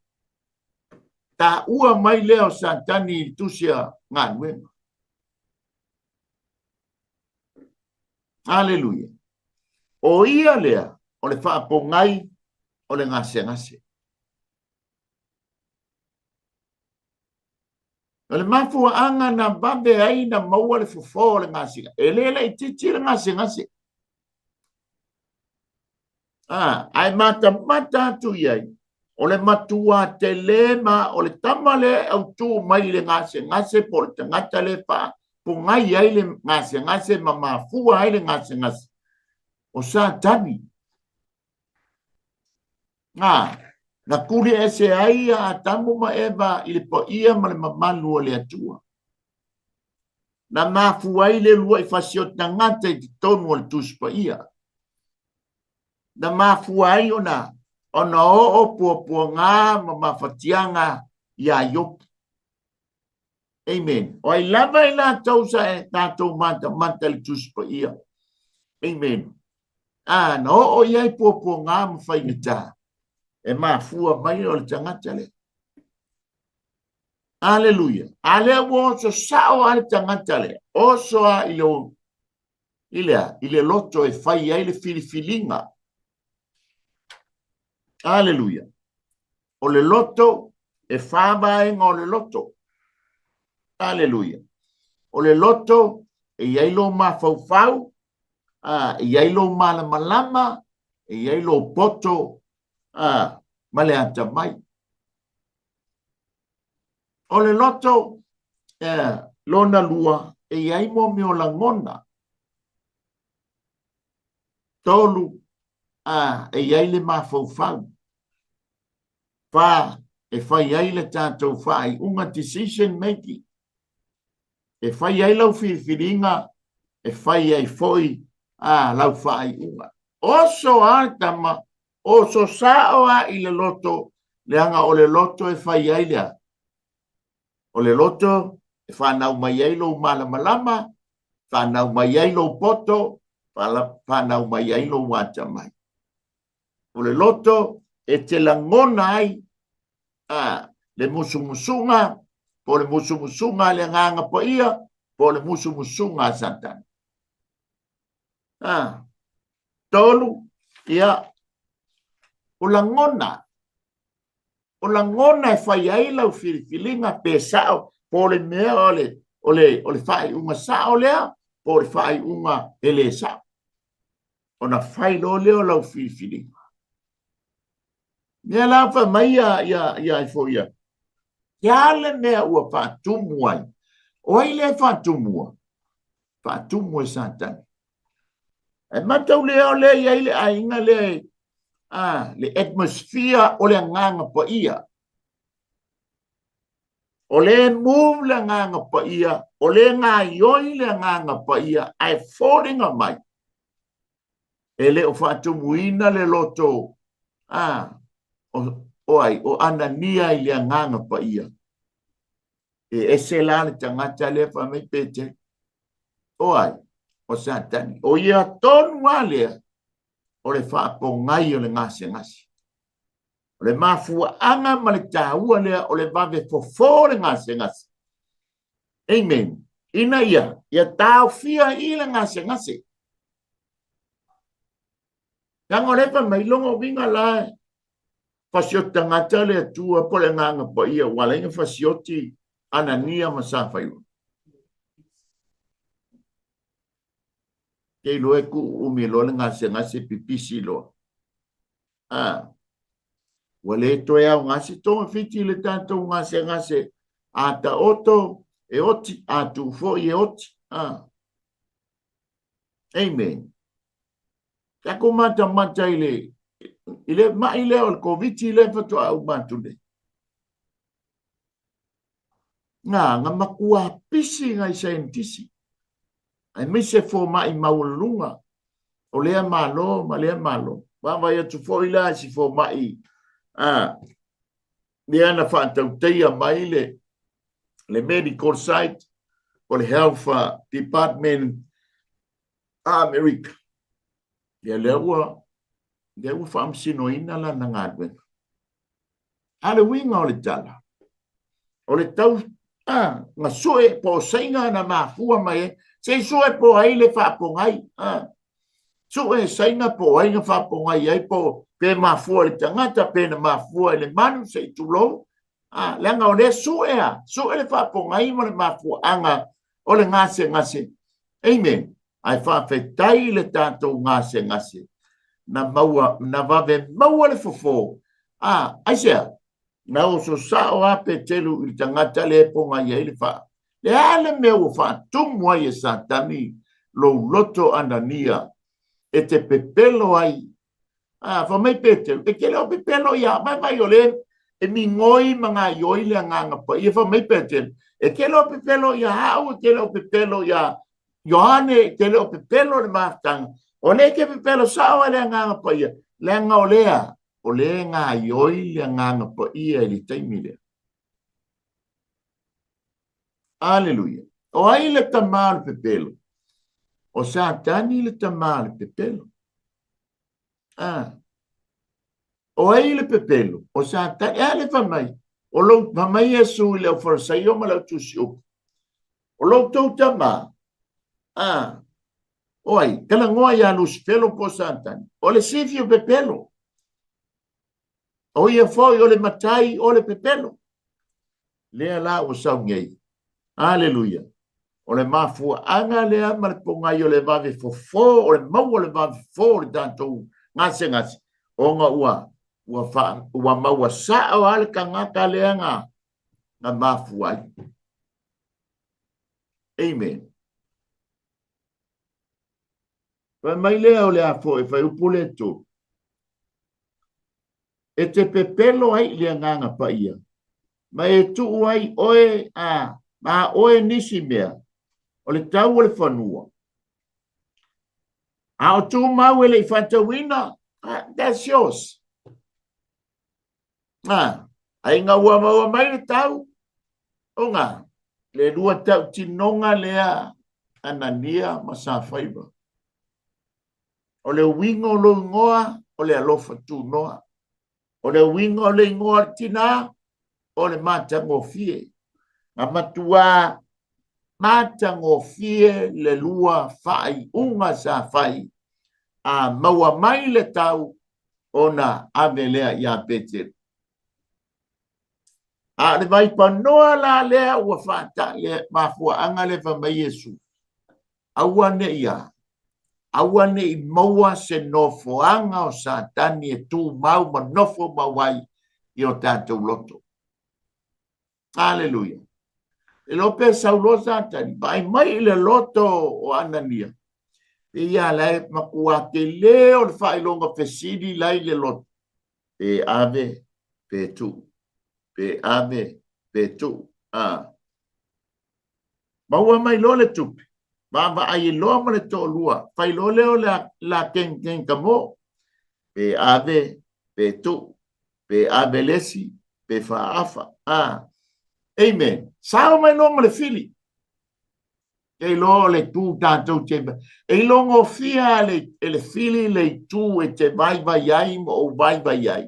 S1: taua mai lea o Satani i le tusi a galuega. Aleluia. O ia lea o le faapogai o le gasegase. O le mafuaaga na vave ai na maua le fofo o le gasegase. E le laitiiti le gasegase. Ae matamata atu i ai, o le matua tele ma o le tama lea e autū mai i le gasegase po o le tagata lea e faapogai ai le gasegase ma mafua ai le gasegase. O Satani. Na tuli ese ai a Atamu ma Eva i le paia ma le mamalu o le Atua. Na mafua ai le lua i fasi o tagata i totonu o le Tusi Paia. Na mafua ai ona oo puapuaga ma mafatiaga ia Iopu. Amen. O ai lava i latou sa e tatou matamata i le Tusi Paia. Amen. A, na oo i ai puapuaga ma faigata, e mafua mai o le tagata lea. Aleluia. A lea ua oso sao a le tagata lea. Oso a i le i le a? I le loto e fai ai le filifiliga. Aleluia. O le loto, e fa vaega o le loto. Aleluia. O le loto, e i ai lou mafaufau, a, e i ai lou malamalama, e i ai lou poto, a, ma le atamai. O le loto, lona lua, e i ai mo mea o lagona. Tolu, a, e i ai le mafaufau. Fa, e fai ai le tatou faaiuga, decision making. E fai ai lau filifiliga, e fai ai foi a lau faaiuga. Oso a le tama, oso sao a i le loto, leaga o le loto e fai ai lea. O le loto e whanau mai ai lou malamalama, whanau mai ai lou poto, whanau mai ai lou atamai. O le loto e te lagona ai a, le musumusuga, po le musumusuga a le Agaga Paia, po le musumusuga a Satani. A, tolu, ia, o lagona. O lagona e fai ai lau filifiliga pe sao, po le mea o le faaiuga sao lea, po o le faaiuga e le sao. Ona fai loa lea o lau filifiliga. Mea la fai mai ia ifo ia. Ia le mea ua faatumu ai. O ai le faatumua? Faatumu e Satani. E matau lea o lea i ai le aiga lea, a, le atmosphere o le Agaga Paia. O le move le Agaga Paia, o le gaioi le Agaga Paia, ae foliga mai. E le o faatumuina le loto, a, o ai, o Anania i le Agaga Paia. E ese la le tagata lea fai mai Petero. O ai, o Satani. O ia tonu a lea, o le faapogai o le gasegase. O le mafuaaga ma le taua lea o le vave fofo o le gasegase. Amen. Ina ia, ia taofia i le gasegase. Leaga o le fai mai logo uiga la fasioti tagata le Atua po le Agaga Paia, ua ala ai ona fasioti Anania ma Safaira. Ke iloa e kuuumi loa le gasegase pipisi loa. A, ua le toe aogase togafiti le tatou gasegase, a taoto e oti, a tu foi e oti. A. Amen. Tatou matamata i le mai lea o le Koviti lea faatoa uma atu nei. Ngā, ngā makua pisi ngai scientist. Ai mai se fōmai maualuluga o lea malo ma lea malo. Vaavaai atu foi la si fōmai, a, lea na faatauteia mai le medical site o le Health Department a Amerika. Ia lea ua faamasinoina lana galuega. A le uiga o le tala, o le tau a, nga sue po o saiga na mafua mai ai, sei sue po ai le faapogai, a, sue saiga po o ai na faapogai ai, po pe mafua i le tagata, pe na mafua i le manu, sei tulou, a, leaga o lea sue a, sue le faapogai ma le mafuaaga o le gasegase. Amen. Ae faafetai le tatou gasegase na maua, na vave maua le fofo. A, aisea, na oso sao a Petelu i le tagata le e pogai ai le faa. Le a le mea ua faatumu ai e Satani lou loto Anania e te pepelo ai. A, fai mai Petelu, e te le o pepelo ia, vai vai o le e migoi ma ngaioi le Agaga Paia. Fai mai Petelu, e te le o pepelo ia au, e te le o pepelo ia Ioane, e te le o pepelo le mafutaga. O lea e te pepelo sao e le Agaga Paia, leaga o lea, o lea e gaioi le Agaga Paia i le taimi lea. Aleluia. O ai le tama o le pepelo? O Satani le tama o le pepelo. Ah. O ai le pepelo? O Satani. E ale fai mai. O lou, fai mai Iesu i le aufarasaio ma le autusi upu. O lo outou tama. Ah. O ai? Talanoa ia Lusifelo po o Satani. O le sifi o pepelo. O ia foi o le matai o le pepelo. Lea la ua sau nei. Aleluia. O le mafuaaga lea ma le pogai o le vave fofo, o le maua o le vave fofo o le tatou gasegase, ona ua, ua, fa, ua maua sao lava le tagata lea na, na mafua ai. Amen. Fai mai lea o le a foi, fai upu le tolu. E te pepelo ai i le Agaga Paia, ma e tuu ai oe a, ma oe nisi mea o le tau o le fanua. A o tumau e le i faatauina, that's yours. Ah, ai ina ua maua mai le tau, ona le lua tautinoga lea Anania ma Safaiva. O le uiga o lou igoa, o le alofa tunoa. O le uiga o le igoa o le tinā, o le matagofie. Na matuā matagofie le lua faaiuga sa fai, a maua mai le tau ona ave lea iā Petelo. A o le vaipanoa la lea ua faata le mafuaaga lea fai mai Iesu, aua ne i a, aua ne i maua se nofoaga o Satani e tumau ma nofo mau ai i o tatou loto. Aleluia. E lo pe sau loa Satani, vaai mai i le loto o Anania, pe ia la e matua tele o le faailoga fesili la i le loto, pe ave, pe tuu, pe ave, pe tuu. Ah. Maua mai loa le tupe, vaavaai ai loa ma le toalua, fai loa lea o le la kengkeng ka mo, pe ave, pe tuu, pe ave le isi, pe faaafa. Ah. Amen. Sao mai loa ma le fili. Ke iloa o le tu tatou te e ilogofia le, e le fili le itu e te vaivai ai ma ou vaivai ai.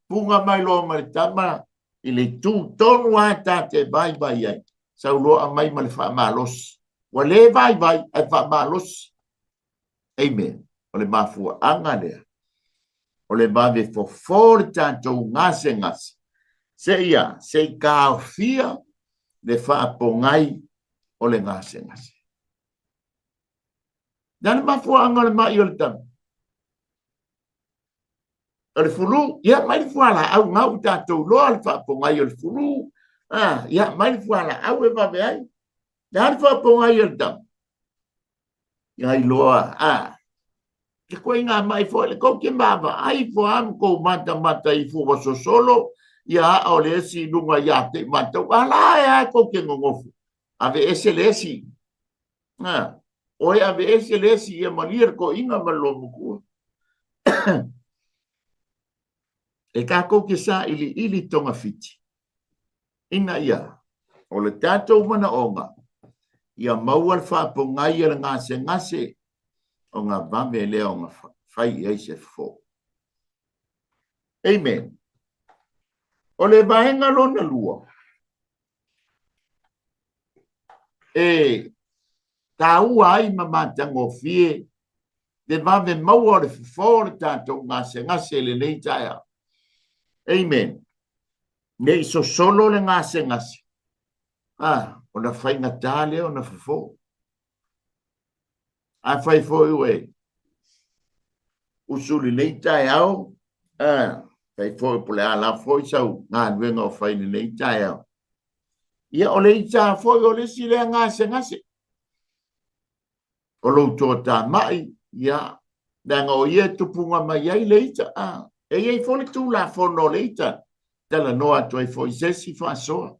S1: Puga mai loa ma le tama i le itu tonu lava ta te vaivai ai. Sau loa aumai ma le faamalosi. Ua le vaivai ae faamalosi. Amen. O le mafuaaga lea. O le vave fofo le tatou gasegase. Seia, se i taofia le faapogai o le gasegase. Le a le mafuaaga o le mai o le tama? O le fulu, ia mai le fualaau gau tatou loa le faapogai o le fulu. Ah, ia mai le fualaau e vave ai. Le a le faapogai o le tama? Ia iloa, ah, ke koe ngā mai foi le kou ke vaavaai fo a ma kou matamata ifo ua sosolo ia aa o le esi i luga ia te i matou a la e a kou ke nonofo aveese le esi a oe aveese le esi ia malie le toeaina ma le loomatua. E tatou te sailiili togafiti ina ia o le tatou manaoga ia maua le faapogai a le gasegase ona vave lea ona fai i ai se fofo. Amen. O le vaega lona lua, e taua ai ma matagofie le vave maua o le fofo o le tatou gasegase i lenei taeao. Amen. Ne i sosolo le gasegase, ah, ona faigata lea ona fofo. Afai foi ua e usu i lenei taeao, ah, fai foi po o le a lava foi sau galuega o fai i lenei taeao. Ia, o le ita foi o le isi lea gasegase. O lou toatamai, ia, leaga o ia e tupuga mai ai le ita. Ah, e i ai foi le Tulafono o le ita, talanoa atu ai foi i se isi faasoa.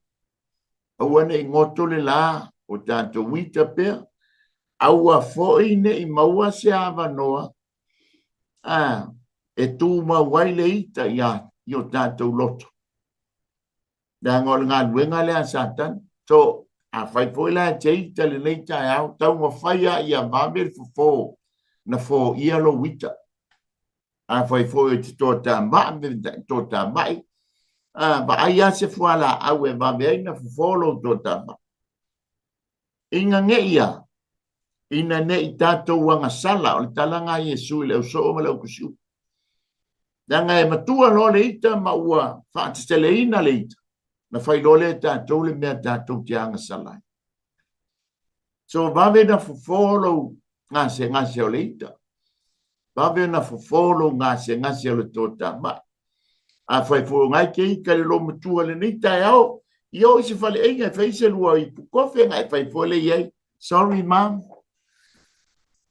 S1: Aua ne i goto le la o tatou ita pea, aua foi ne i maua se avanoa A, e tumau ai le ita ia i o tatou loto. Leaga o le galuega lea a Satani. So, afai foi la e te ita i lenei taeao, taumafai lava ia vave le fofo na foia lou ita. Afai foi e te toatamai, toatamai, vaai lava se fualaau e vave ai na fofo lou toatamai. Ina ne i a, ina ne i tatou agasala, o le talaga a Iesu i le ausoo ma le aukusiupu. Leaga e matua loa le ita ma ua faateteleina le ita, na fai loa lea e tatou le mea tatou te agasala ai. So vave na fofo lou gasegase o le ita. Vave na fofo lou gasegase o le toatamai. Afai foi o ngai te ita le lomatua lenei taeao, ia oo i se faleaiga e fai se lua ipu kofe na e fai foi le i ai. Sorry, mom.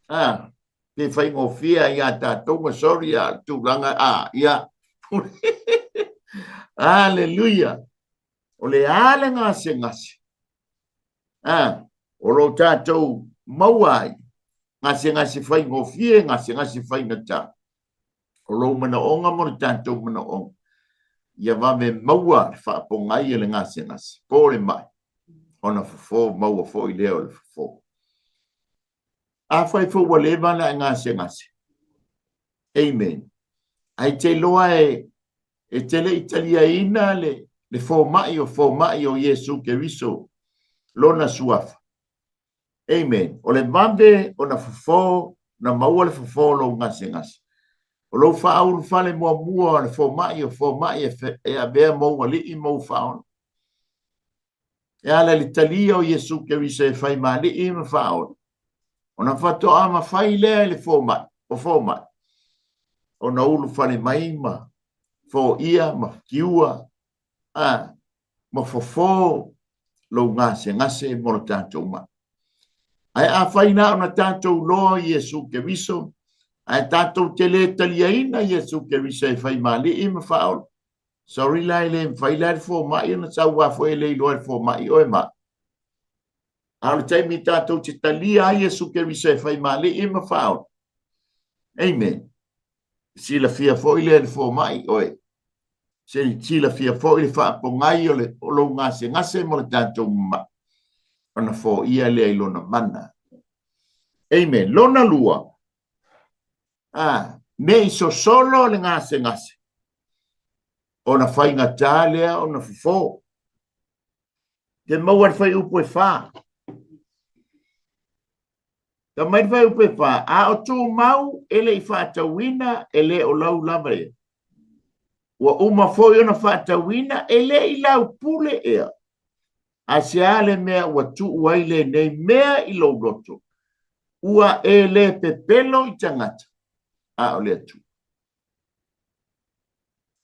S1: Ah, pe faigofie ai ia tatou ma sorry a tulaga a ia. Hallelujah. O le a le gasegase. Ah, o lo tatou maua ai gasegase faigofie, gasegase faigata. O lou manaoga mo le tatou manaoga, ia vave maua le faapogai e le gasegase, po o le mai, ona fofo maua foi lea o le fofo. Afai foi ua leva ona e gasegase, amen, ae te iloa e te le i taliaina le fomai o fomai o Iesu Keriso, lona suafa. Amen. O le vave ona fofo, na maua le fofo o lou gasegase. O lou faaulufale muamua o le fomai o fomai e avea mou alii ma ou faaola. E ala i le talia o Iesu Keriso e fai ma alii ma faaola. Ona faatoa mafai lea e le fomai, o fomai, ona ulufale mai ma foia ma kiua, a, ma fofo lou gasegase mo le tatou mai. Ae afai na ona tatou loa i Iesu Keriso, ae tatou te le taliaina Iesu Keriso e fai ma alii ma faaola, sorry la e le mafai la e le fomai ona sau a foi e le iloa e le fomai oe ma. A o le taimi tatou te talia ai Iesu Keriso e fai ma alii ma faaola. Amen. Silafia foi lea e le fomai oe. Silafia foi le faapogai o le o lou gasegase mo le tatou mamai. Ona foia lea i lona mana. Amen. Lona lua, ne i sosolo le gasegase, ona faigata lea ona fofo. Te maua le fuaiupu e 4. Tau mai le fuaiupu e 4, a o tumau e le i faatauina, e le o lau lava ea. Ua uma foi ona faatauina, e le i lau pule ea. A se a le mea ua tuu ai lenei mea i lou loto, ua e le pepelo i tagata, a o le Atua.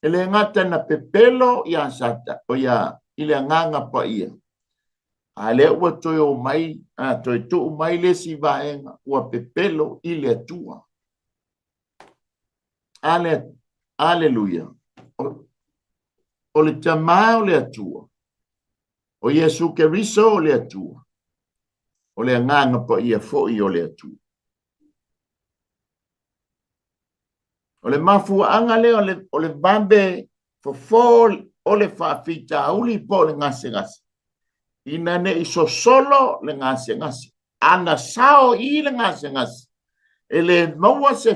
S1: E le gata na pepelo ia Sata, o ia i le agaga paia, a lea ua toe o mai, a toe tuu mai le isi vaega, ua pepelo i le Atua. Ale, aleluia. O le Tama o le Atua, o Iesu Keriso o le Atua, o le agaga paia foi o le Atua. O le mafuaaga lea o le vave fofo o le faafitauli po o le gasegase, ina ne i sosolo le gasegase. Ana sao i le gasegase, e le maua se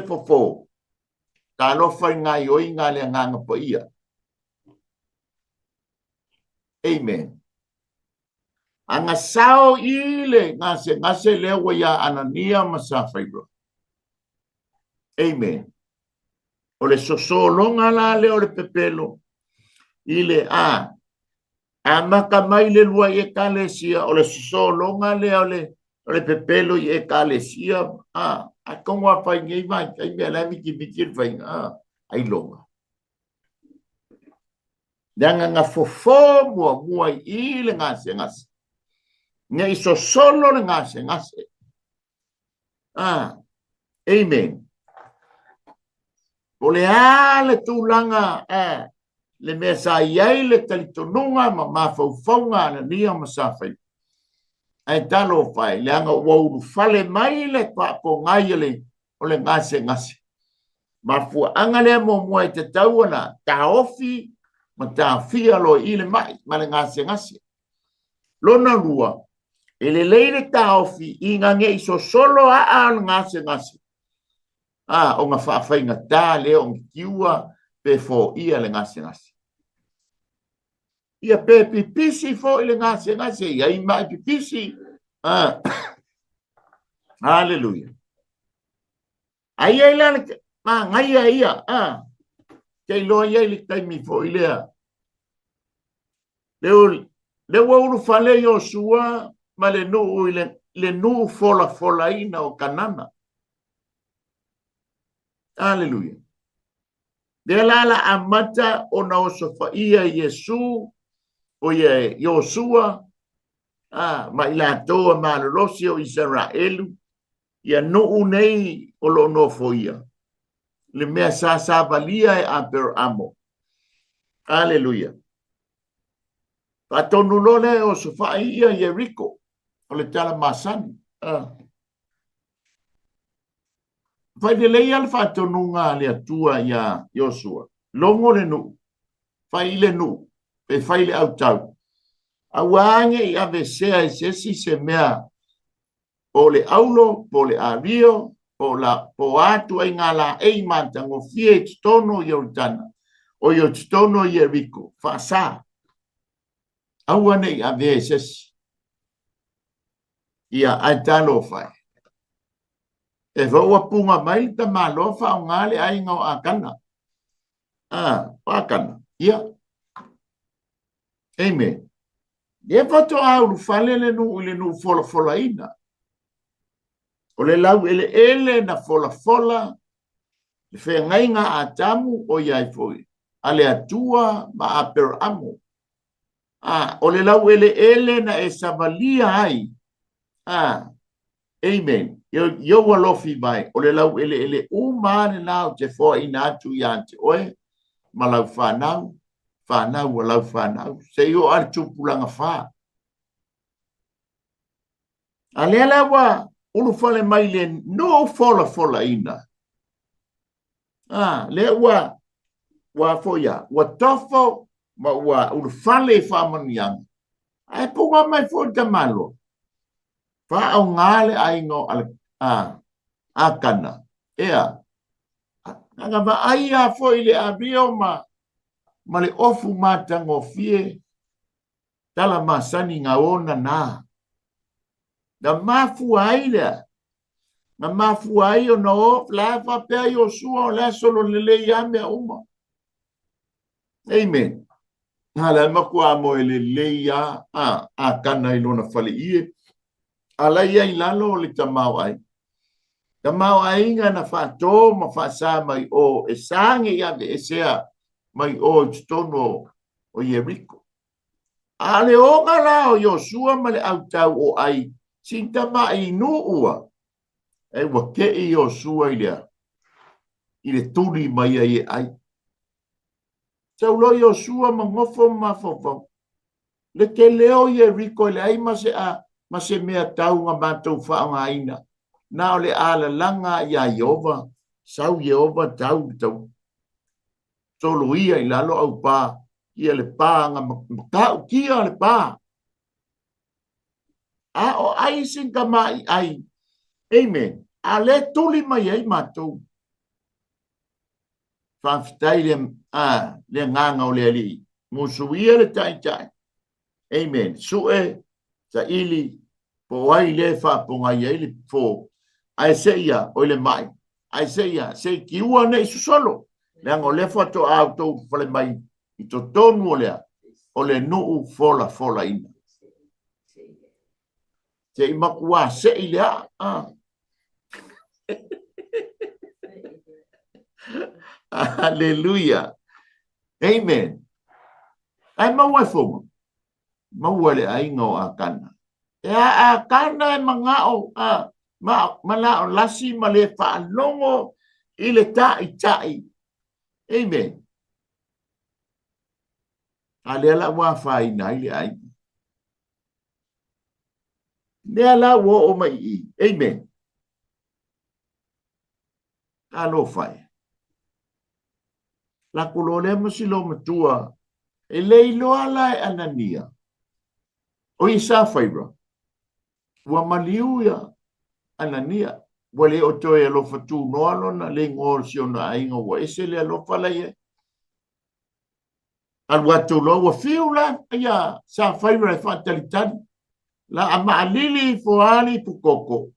S1: fofo, talofa i gaioiga a le agaga paia. Amen. Ana sao i le gasegase lea ua ia Anania ma Safaira. Amen. O le sosologa la lea o le pepelo i le a amata mai le lua i ekalesia, o le sosologa lea o le pepelo i ekalesia, a atonu a fai nei vaitaimi a la e mitimiti le faiga, a ailoga. Leaga na fofo muamua i le gasegase. Ne i sosolo le gasegase. Amen. O le a le tulaga, le mea sa i ai le talitonuga ma mafaufauga a Anania ma Safaira. Ae talofa e, leaga ua ulufale mai le faapogai o le gasegase. Mafuaaga lea muamua e tatau ona taofi ma taofia loa i le mai ma le gasegase. Lona lua, e lelei le taofi ina ne i sosolo aa o le gasegase, ona faafaigata lea ona tiua pe foia le gasegase. Ia pe pipisi foi le gasegase, i ai mai pipisi. Haleluia. Ai ai la le magaia ia, te iloa ia i le taimi foi lea. Le ua ulufale Iosua ma le nuu i le nuu folafolaina o Kanana. Haleluia. Lea la la amata ona osofaia Iesu, o ia Iosua, ma i latou a malolosi o Isaraelu, ia nuu nei o loo nofoia, le mea sa savalia e Aperamo. Haleluia. Faatonu loa lea e osofai ia Ieriko, o le tala masani. Fai lelei le faatonuga a le Atua ia Iosua. Logo le nuu, fai le nuu, pe fai le autau. Aua ne i avesea i se isi se mea po le aulo, po le ario, po la po atu ai ngā la ei matagofie i totonu o Ioritana, o i totonu o Ieriko, faasa. Aua ne i avea i se isi. Ia, ai talofa e. E ua punga mai le tamaloa faaaoga le aiga o Akana. O Akana. Ia. Amen. Ia faatoa ulufale le nuu i le nuu folafolaina. O le lau eleele na folafola le feagaiga a Atamu o ia ai foi a le Atua ma Aperamo. O le lau eleele na e savalia ai. Amen. Ia ua lofi mai, o le lau eleele uma le la o te foaina atu ia te oe, ma lau whanau, whanau wa lau whanau, se i o ale tupulaga wha. A lea la ua ulufale mai le nuu folafolaina. Lea ua ua foi ua tofo ma ua ulufale i faamanuiaga. Ae puga mai foi le tamaloa. Faaaoga le aiga o Akana. Ea, na vaai a foi le ario ma le ofu matagofie tala masani ngā ona nā. Na mafua ai lea. Na mafua ai ona o la faapea Iosua o le solo lelei a mea uma. Amen. Na le matua mo e lelei a Akana i lona fale ie. Ala ia i lalo o le tamau ai. Tamau aiga na whātō ma whaasa mai o e sānge ia ve esea mai o i totonu o Ieriko. A le onga la o Iosua ma le autau o ai sinta mai nuua. E ua ke i Iosua i lea. I le tuli mai ai e ai. Saulo Iosua ma ngofo ma fofo. Le te leo Ieriko le ai ma se a ma se mea taunga mātou whaongaina. Nā o le alalanga ia Iova, sau Iova tau tau. Solo ia i lalo au pā, ia le pā nga makau kia le pā. A o ai sinka mai ai. Amen. A le tuli mai ai mātou. Whawhitai le, le nganga o le ali. Musu ia le tai tai. Amen. Sue, sa ili, po ai le whaaponga ia i le fō. Ai se ia, o le mai. Ai se ia, se ki ua nei susolo. Le anga o le whato au tau whale mai i to tonu o lea. O le nuu fola fola ina. Se i makua se i lea. Hallelujah. Amen. Ai maua e fonga. Maua le ainga o Akana. E a Akana e mangao ma la o lasi ma le whaalongo i le tai tai. Amen. A lea la ua whaina i le ainga. Lea la ua o mai i. Amen. Alofa e. Lako loa lea ma si loomatua, e le iloa la e Anania, o ia Safaira, ua maliu ia Anania, ua le o toe alofa tunoa lona le igoa o si ona aiga, ua ese le alofa la i ai. Alu atu loa ua fiu la ia Safaira e faatalitali, la a maalili ifo lava le ipukoko,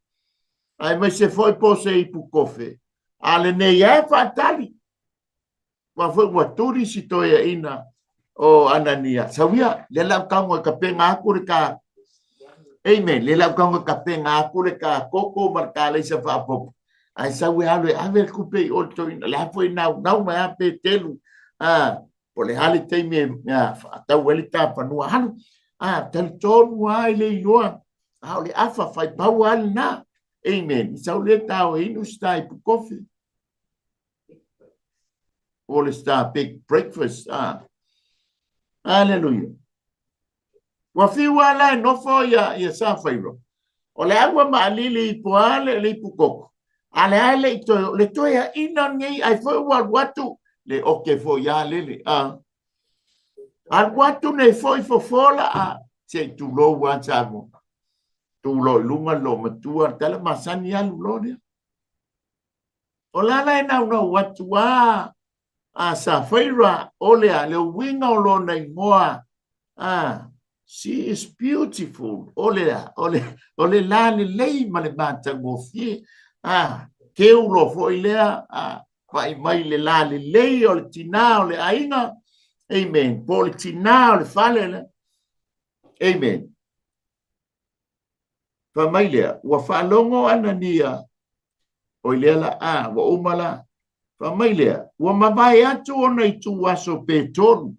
S1: aemaise foi po o se ipukofe, a lenei lava e faatali. Aua foi ua tuli si toeaina o Anania. Sau ia, lea la u tago e tapena atu le ta Amen. Lea la u tago e tapena atu le ta koko ma le ta alaisa faaopoopo. Ae sau e alu e ave le tupe i o i le toeaina. O le a foi naunau mai lava Petelu, po o le a le taimi e faatau ai le ta fanua. Alu, talitonu lava i le iloa, a o le afa faipau lava lena. Amen. Sau lea ta o e inu si ta ipu kofi. O le star big breakfast. Aleluia. Ua fiu lava la e nofo ia Safaira. O le a ua maalili i po a le ipu koko. A le a le i toe, le toeaina lenei, ai foi ua alu atu, le oke foi a lele. Alu atu nei foi fofo la a, se i tulou a Samoa. Tulou i luga le loomatua, le tala masani alu loa lea. O la la e naunau atu a a Safaira, o le a le uiga o lona igoa, she is beautiful, o le a, o le la lelei ma le matagofie, keu loa foi lea, vaai mai le la lelei o le tinā o le aiga, amen, po o le tinā o le fale lea, amen. Fai mai lea, ua faalogo Anania, oi lea la, a, ua uma la. Fai mai lea, ua mavae atu ona ituaso pe tolu.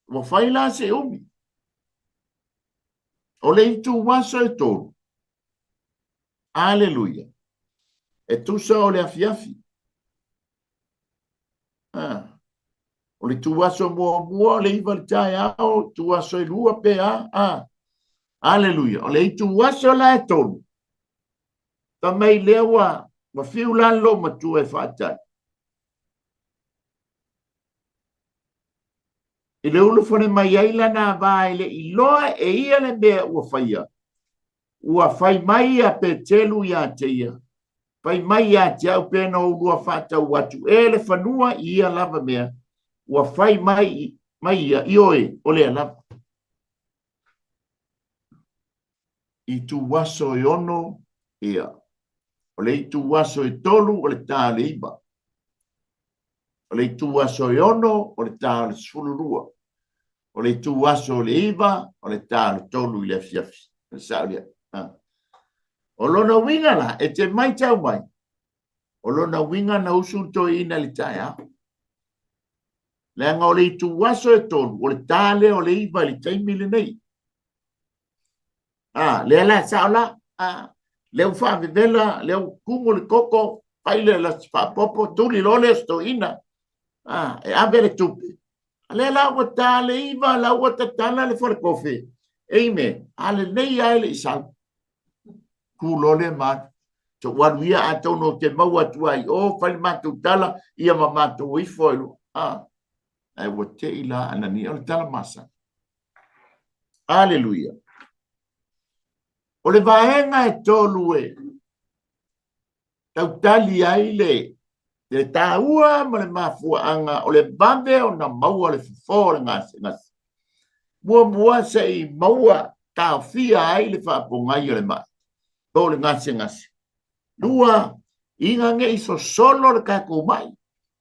S1: Ua fai la se umi. O le ituaso e tolu. Aleluia. E tusa o le afiafi. O le ituaso muamua o le 9 i le taeao, ituaso e 2 pe a. Aleluia. O le ituaso la e 3. Fai mai lea ua fiu la le loomatua e faatali. I le ulufale mai ai lana va e le iloa e ia le mea ua faia. Ua fai mai ia Petelu ia te ia. Fai mai ia te au pe na oulua faatau atu e le fanua i ia lava mea. Ua fai mai ia, ioe, o lea lava. Ituaso e 6, ia. O le ituaso e 3, o le ta o le 9. O le ituaso e 6, o le ta o le 12. O le ituaso o le 9, o le ta o le 3 i le afiafi. O le sao lea. O lona uiga la, e te maitau mai, o lona uiga na usu le toeaina i le taeao. Leaga o le ituaso e 3, o le ta lea o le 9 i le taimi lenei. Lea la, sao la. Lea ua faavevela, lea ua tumu le koko, fai le lasi faapopo, tuli loa le toeaina. E ave le tupe. Lea la ua ta le 9, la ua tatala le falekofe. Amen. A lenei ai le isau. Ku loa le ma. So alu ia atonu o te maua atu ai, o fai le matou tala, ia ma matou ifo ai loa. Ai ua te i la Anania, o le tala masani. Aleluia. O le vaega e 3 e tautali ai le taua ma le mafuaaga o le vave ona maua le fofo o le gasegase. Muamua se i maua taofia ai le faapogai o le mai, po o le gasegase. 2, ina nei sosolo le tatou mai,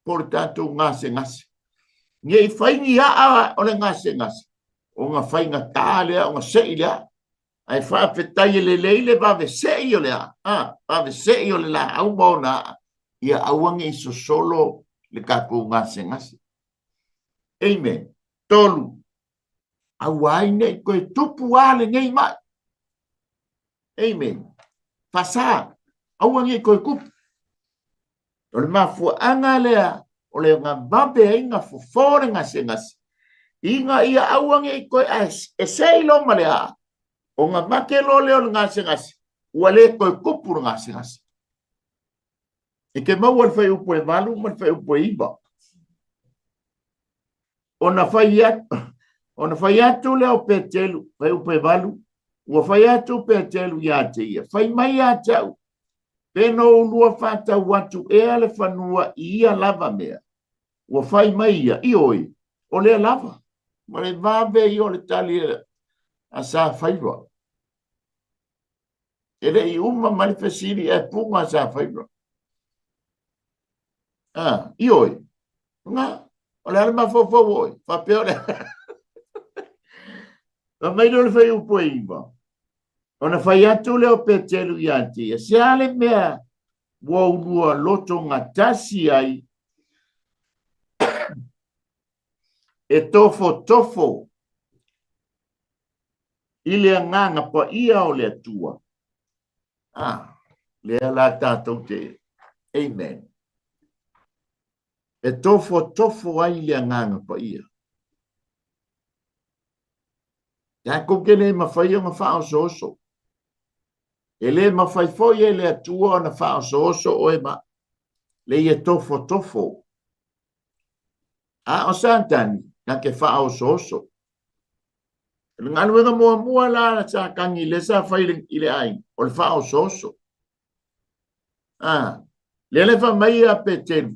S1: po o le tatou gasegase. Nei fai ni aa o le gasegase, ona faigata lea, ona sei lea. Ae faafetai e lelei le vave sei o le aa, vave sei o le laau ma ona aa, ia aua nei sosolo le tatou gasegase. Amen. 3, aua ai nei toe tupu a lenei mai. Amen. Faasa, aua nei toe tupu. O le mafuaaga lea, o le vave ai na fofo le gasegase. Ina ia aua nei toe e sei loa ma le aa, ona make loa lea o le gasegase, ua le toe tupu le gasegase. E te maua le fuaiupu e 8 ma le fuaiupu e 9. Ona fai atu, ona fai atu lea o Petelu, fuaiupu e 8, ua fai atu Petelu ia te ia, fai mai ia te au, pe no ulua faatau atu ea le fanua i ia lava mea. Ua fai mai ia, ioe, o lea lava. Ma le vave ia o le tali a Safaira. E le i uma mai le fesili ae puga a Safaira. Ah, ioe. Nga, o le a le mafaufau o oe? Faapea o le... Fai mai lea o le fuaiupu e 9. Ona fai atu lea o Petelu ia te ia, se a le mea ua ulua loto gatasi ai e tofotofo i le Agaga Paia o le Atua. Ah, lea la tatou te, amen. E tofotofo ai le Agaga Paia. Tatou te le mafai ona faaosooso. E le mafai foi e le Atua ona faaosooso oe ma le ia tofotofo. A o Satani, na te faaosooso. O le galuega muamua la a Satani lea sa fai i le aiga, o le faaosooso. A, lea le fai mai ia Petelu,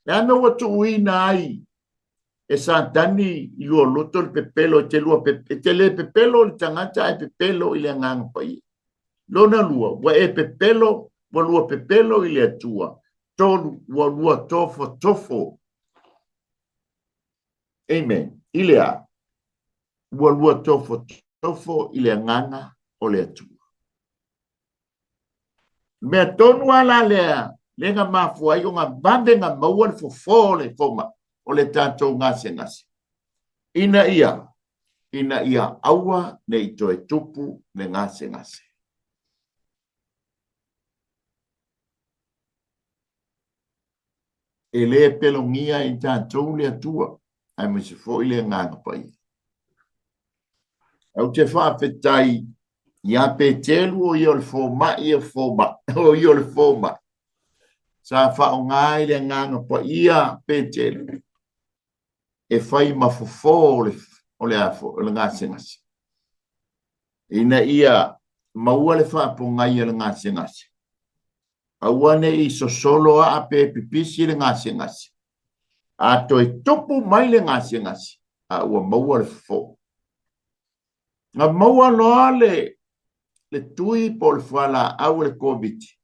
S1: le a mea ua tuuina ai e Satani i lua loto le pepelo, e te, lua, e te le pepelo i le tagata ae pepelo i le Agaga Paia. Lona lua, ua e pepelo, ua lua pepelo i le Atua. Tolu, ua lua tofotofo. Amen. I le a? Ua lua tofotofo i le Agaga o le Atua. Mea tonu a la lea, lea na mafua ai ona vave na maua le fofo o le fomai, o le tatou gasegase. Ina ia, ina ia aua ne i toe tupu le gasegase. E le pelogia i tatou le Atua, aemaise foi le Agaga Paia. Ou te faafetai ia Petelu o ia o le fomai o fomai, o ia o le fomai. Sa faaaoga ai le Agaga Paia Petelu e fai ma fofo o le, o le, o le gasegase. Ina ia maua le faapogai a le gasegase. Aua ne i sosolo aa pe pipisi le gasegase. A toe tupu mai le gasegase, a ua maua le fofo. Na maua loa le, le tui po o le fualaau o le Koviti.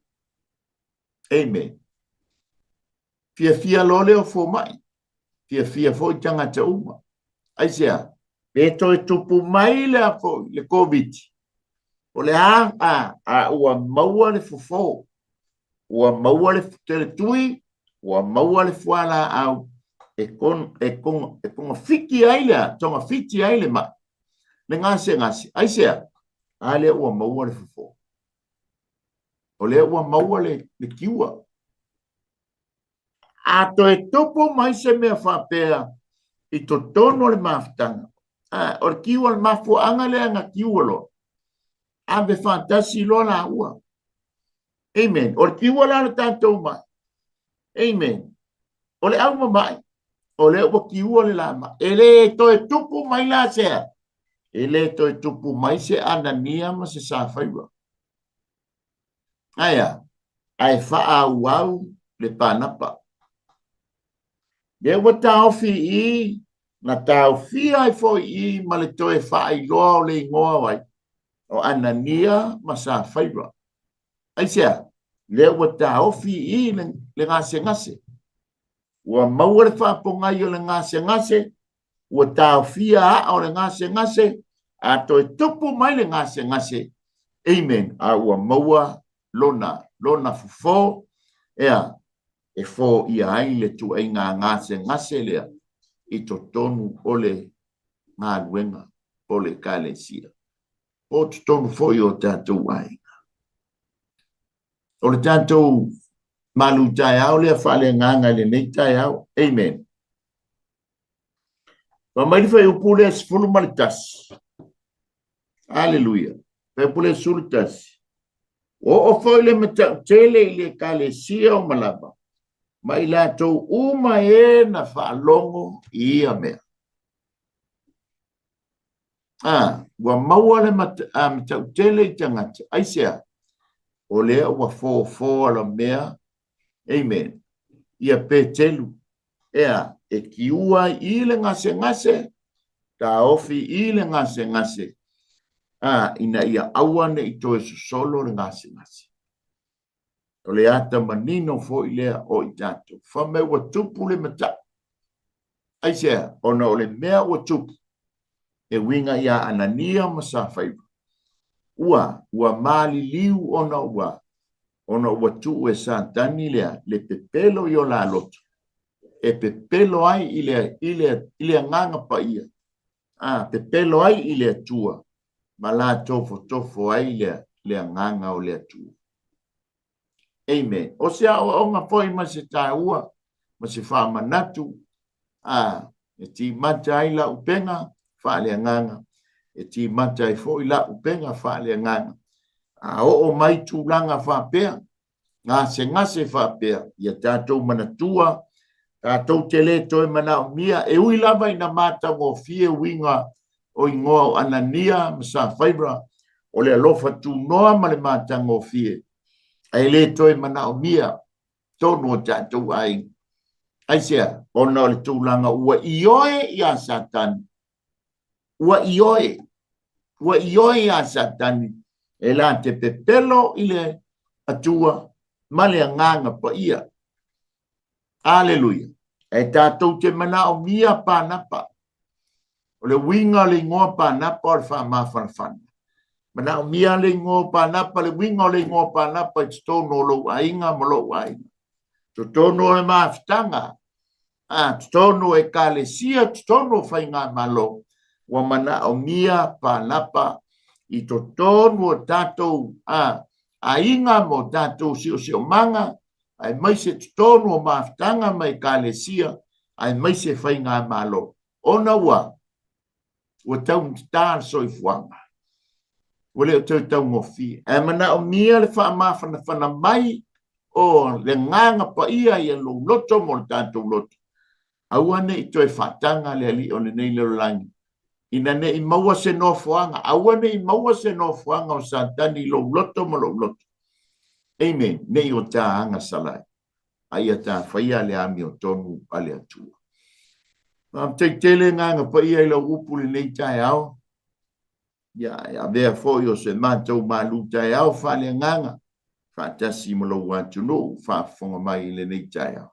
S1: Amen. Fiafia loa lea o fomai, fiafia foi tagata uma. Aisea? Pe toe tupu mai le a foi le Koviti, o le a, a, a ua maua le fofo, ua maua le tui, ua maua le fualaau e, kon, e, kon, e togafiti ai le togafiti ai le mai, le gasegase. Aisea? A lea ua maua le fofo. O lea ua maua le, le kiua. A toe tupu mai se mea faapea i totonu o le mafutaga, a, o le kiua, le mafuaaga lea na kiua loa, ave faatasi loa laua. Amen. O le kiua la le tatou mai. Amen. O le aumama'i, o lea ua kiua le lama. E le toe tupu mai la sea. E le toe tupu mai se Anania ma se Safaira. Ae a? Ae faaauau le Panapa. Lea ua taofi i, na taofia ai foi i ma le toe faailoa o le igoa o ai? O Anania ma Safaira. Aisea? Lea ua taofi i le, le gasegase. Ua maua le faapogai o le gasegase, ua taofia aa o le gasegase, a toe tupu mai le gasegase, amen, a ua maua lona, lona fofo, ea, e foia ai le tuaiga gasegase lea i totonu o le galuega o le Ekalesia, po o totonu foi o tatou aiga. O le tatou malu taeao lea faaleagaga i lenei taeao. Amen. Fai mai le fuaiupu lea 11. Aleluia. Fuaiupu lea 11. Ua oo foi le matautele i le Ekalesia o Malava ma i latou uma e na faalogo i ia mea. Ua maua le matautele i tagata. Aisea? O lea ua fofo alamea, amen, ia Petelu, ea, e kiua ai i le gasegase, taofi i le gasegase, ina ia aua ne i toe sosolo le gasegase. O le ata manino foi lea o i tatou. Fai mai ua tupu le matau. Aisea? Ona o le mea ua tupu e uiga ia Anania ma Safaira. Ua maliliu ona ua tuu e Satani lea le pepelo i o la loto, e pepelo ai i le agaga paia, pepelo ai i le Atua, ma la tofotofo ai le agaga o le Atua. Amen. O se aoaoga foi ma se taua ma se faamanatu, e timata ai la upega faaleagaga, e timata ai foi la upega faaleagaga. A oo mai tulaga faapea, gasegase faapea, ia tatou manatua, tatou te le toe manaomia, e ui lava ina matagofie uiga o igoa o Anania ma Safaira, o le alofa tunoa ma le matagofie, ae le toe manaomia tonu o tatou aiga. Aisea? Ona o le tulaga ua ioe ia Satani, ua ioe ia Satani, e la te pepelo i le Atua ma le agaga paia. Aleluia. E tatou te manaomia Panapa. O le uiga o le igoa Panapa o le faamafanafana. Manaomia le igoa Panapa, le uiga o le igoa Panapa i totonu o lou aiga ma lou aiga. Totonu o le mafutaga, totonu o ekalesia, totonu o faigamalo, ua manaomia Panapa i totonu o tatou aiga ma o tatou siosiomaga, aemaise totonu o mafutaga ma ekalesia, aemaise faigamalo. Ona ua taugata le soifuaga, ua le o toe taugofie. Ae manaomia le faamafanafana mai o le agaga paia ia lou loto mo le tatou loto. Aua ne i toe faataga le alii o lenei lalolagi, ina ne i maua se nofoaga, aua ne i maua se nofoaga o Satani i lou loto ma lou loto. Amen. Ne i o ta agasala ai, a ia ta faia le amiotonu a le Atua. Faafetai tele agaga paia i lau upu lenei taeao. Ia, e avea foi o se matou malu taeao faaleagaga, faatasi ma lou atunuu faafofoga mai i lenei taeao.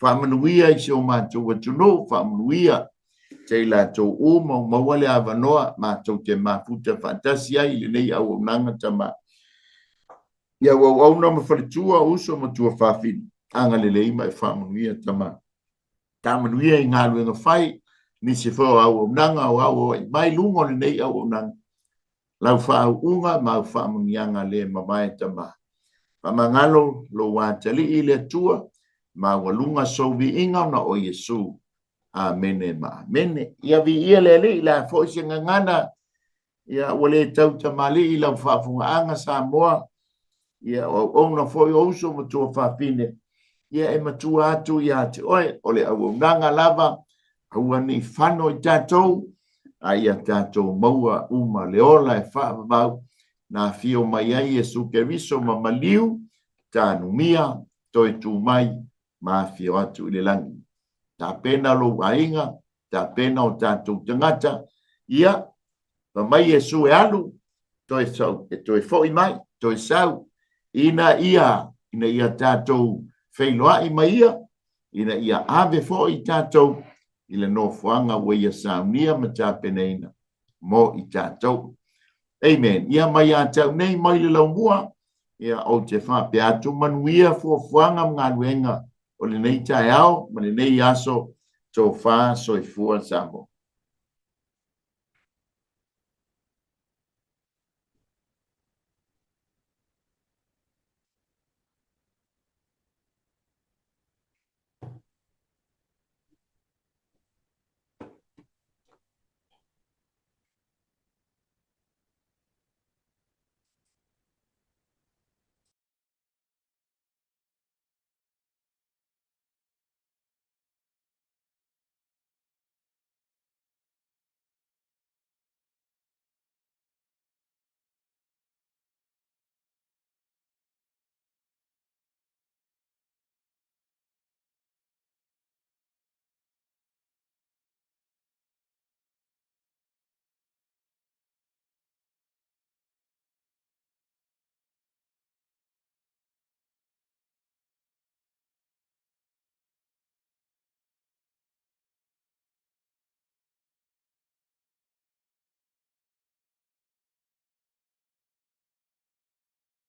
S1: Faamanuia i si o matou atunuu, faamanuia te i latou uma o maua le avanoa, matou te mafuta faatasi ai i lenei auaunaga tama. Ia auauauna ma faletua, uso ma tua fafine, agalelei ma e faamanuia tama. Taamanuia i galuega fai, nisi foi o auaunaga o auauai mai luga o lenei auaunaga. Lau faauuga ma au faamanuiaga le mavae tama. Faamagalo lou atalii i le Atua, maualuga sou viiga ona o Iesu. Amene ma amene. Ia viia le alii, la foi se gagana, ia ua le tautamalii lau faafogaaga Samoa, ia o auauna foi o uso ma tua fafine, ia e matua atu ia te oe, o le auaunaga lava, aua ne i fano i tatou, a ia tatou maua uma le ola e faavavau, na afio mai ai Iesu Keriso ma maliu, tanumia, toe tu mai, ma afio atu i le lagi. Tapena lou aiga, tapena o tatou tagata, ia, fa mai Iesu e alu, toe sau, e toe foi mai, toe sau, ina ia tatou feiloai mai ia, ina ia ave foi tatou i le nofoaga ua ia saunia ma tapenaina mo i tatou. Amen. Ia mai ia te au nei mai le laumua, ia ou te faapea atu manuia fuafuaga ma galuega o lenei taeao ma lenei aso, tofa soifua Samoa.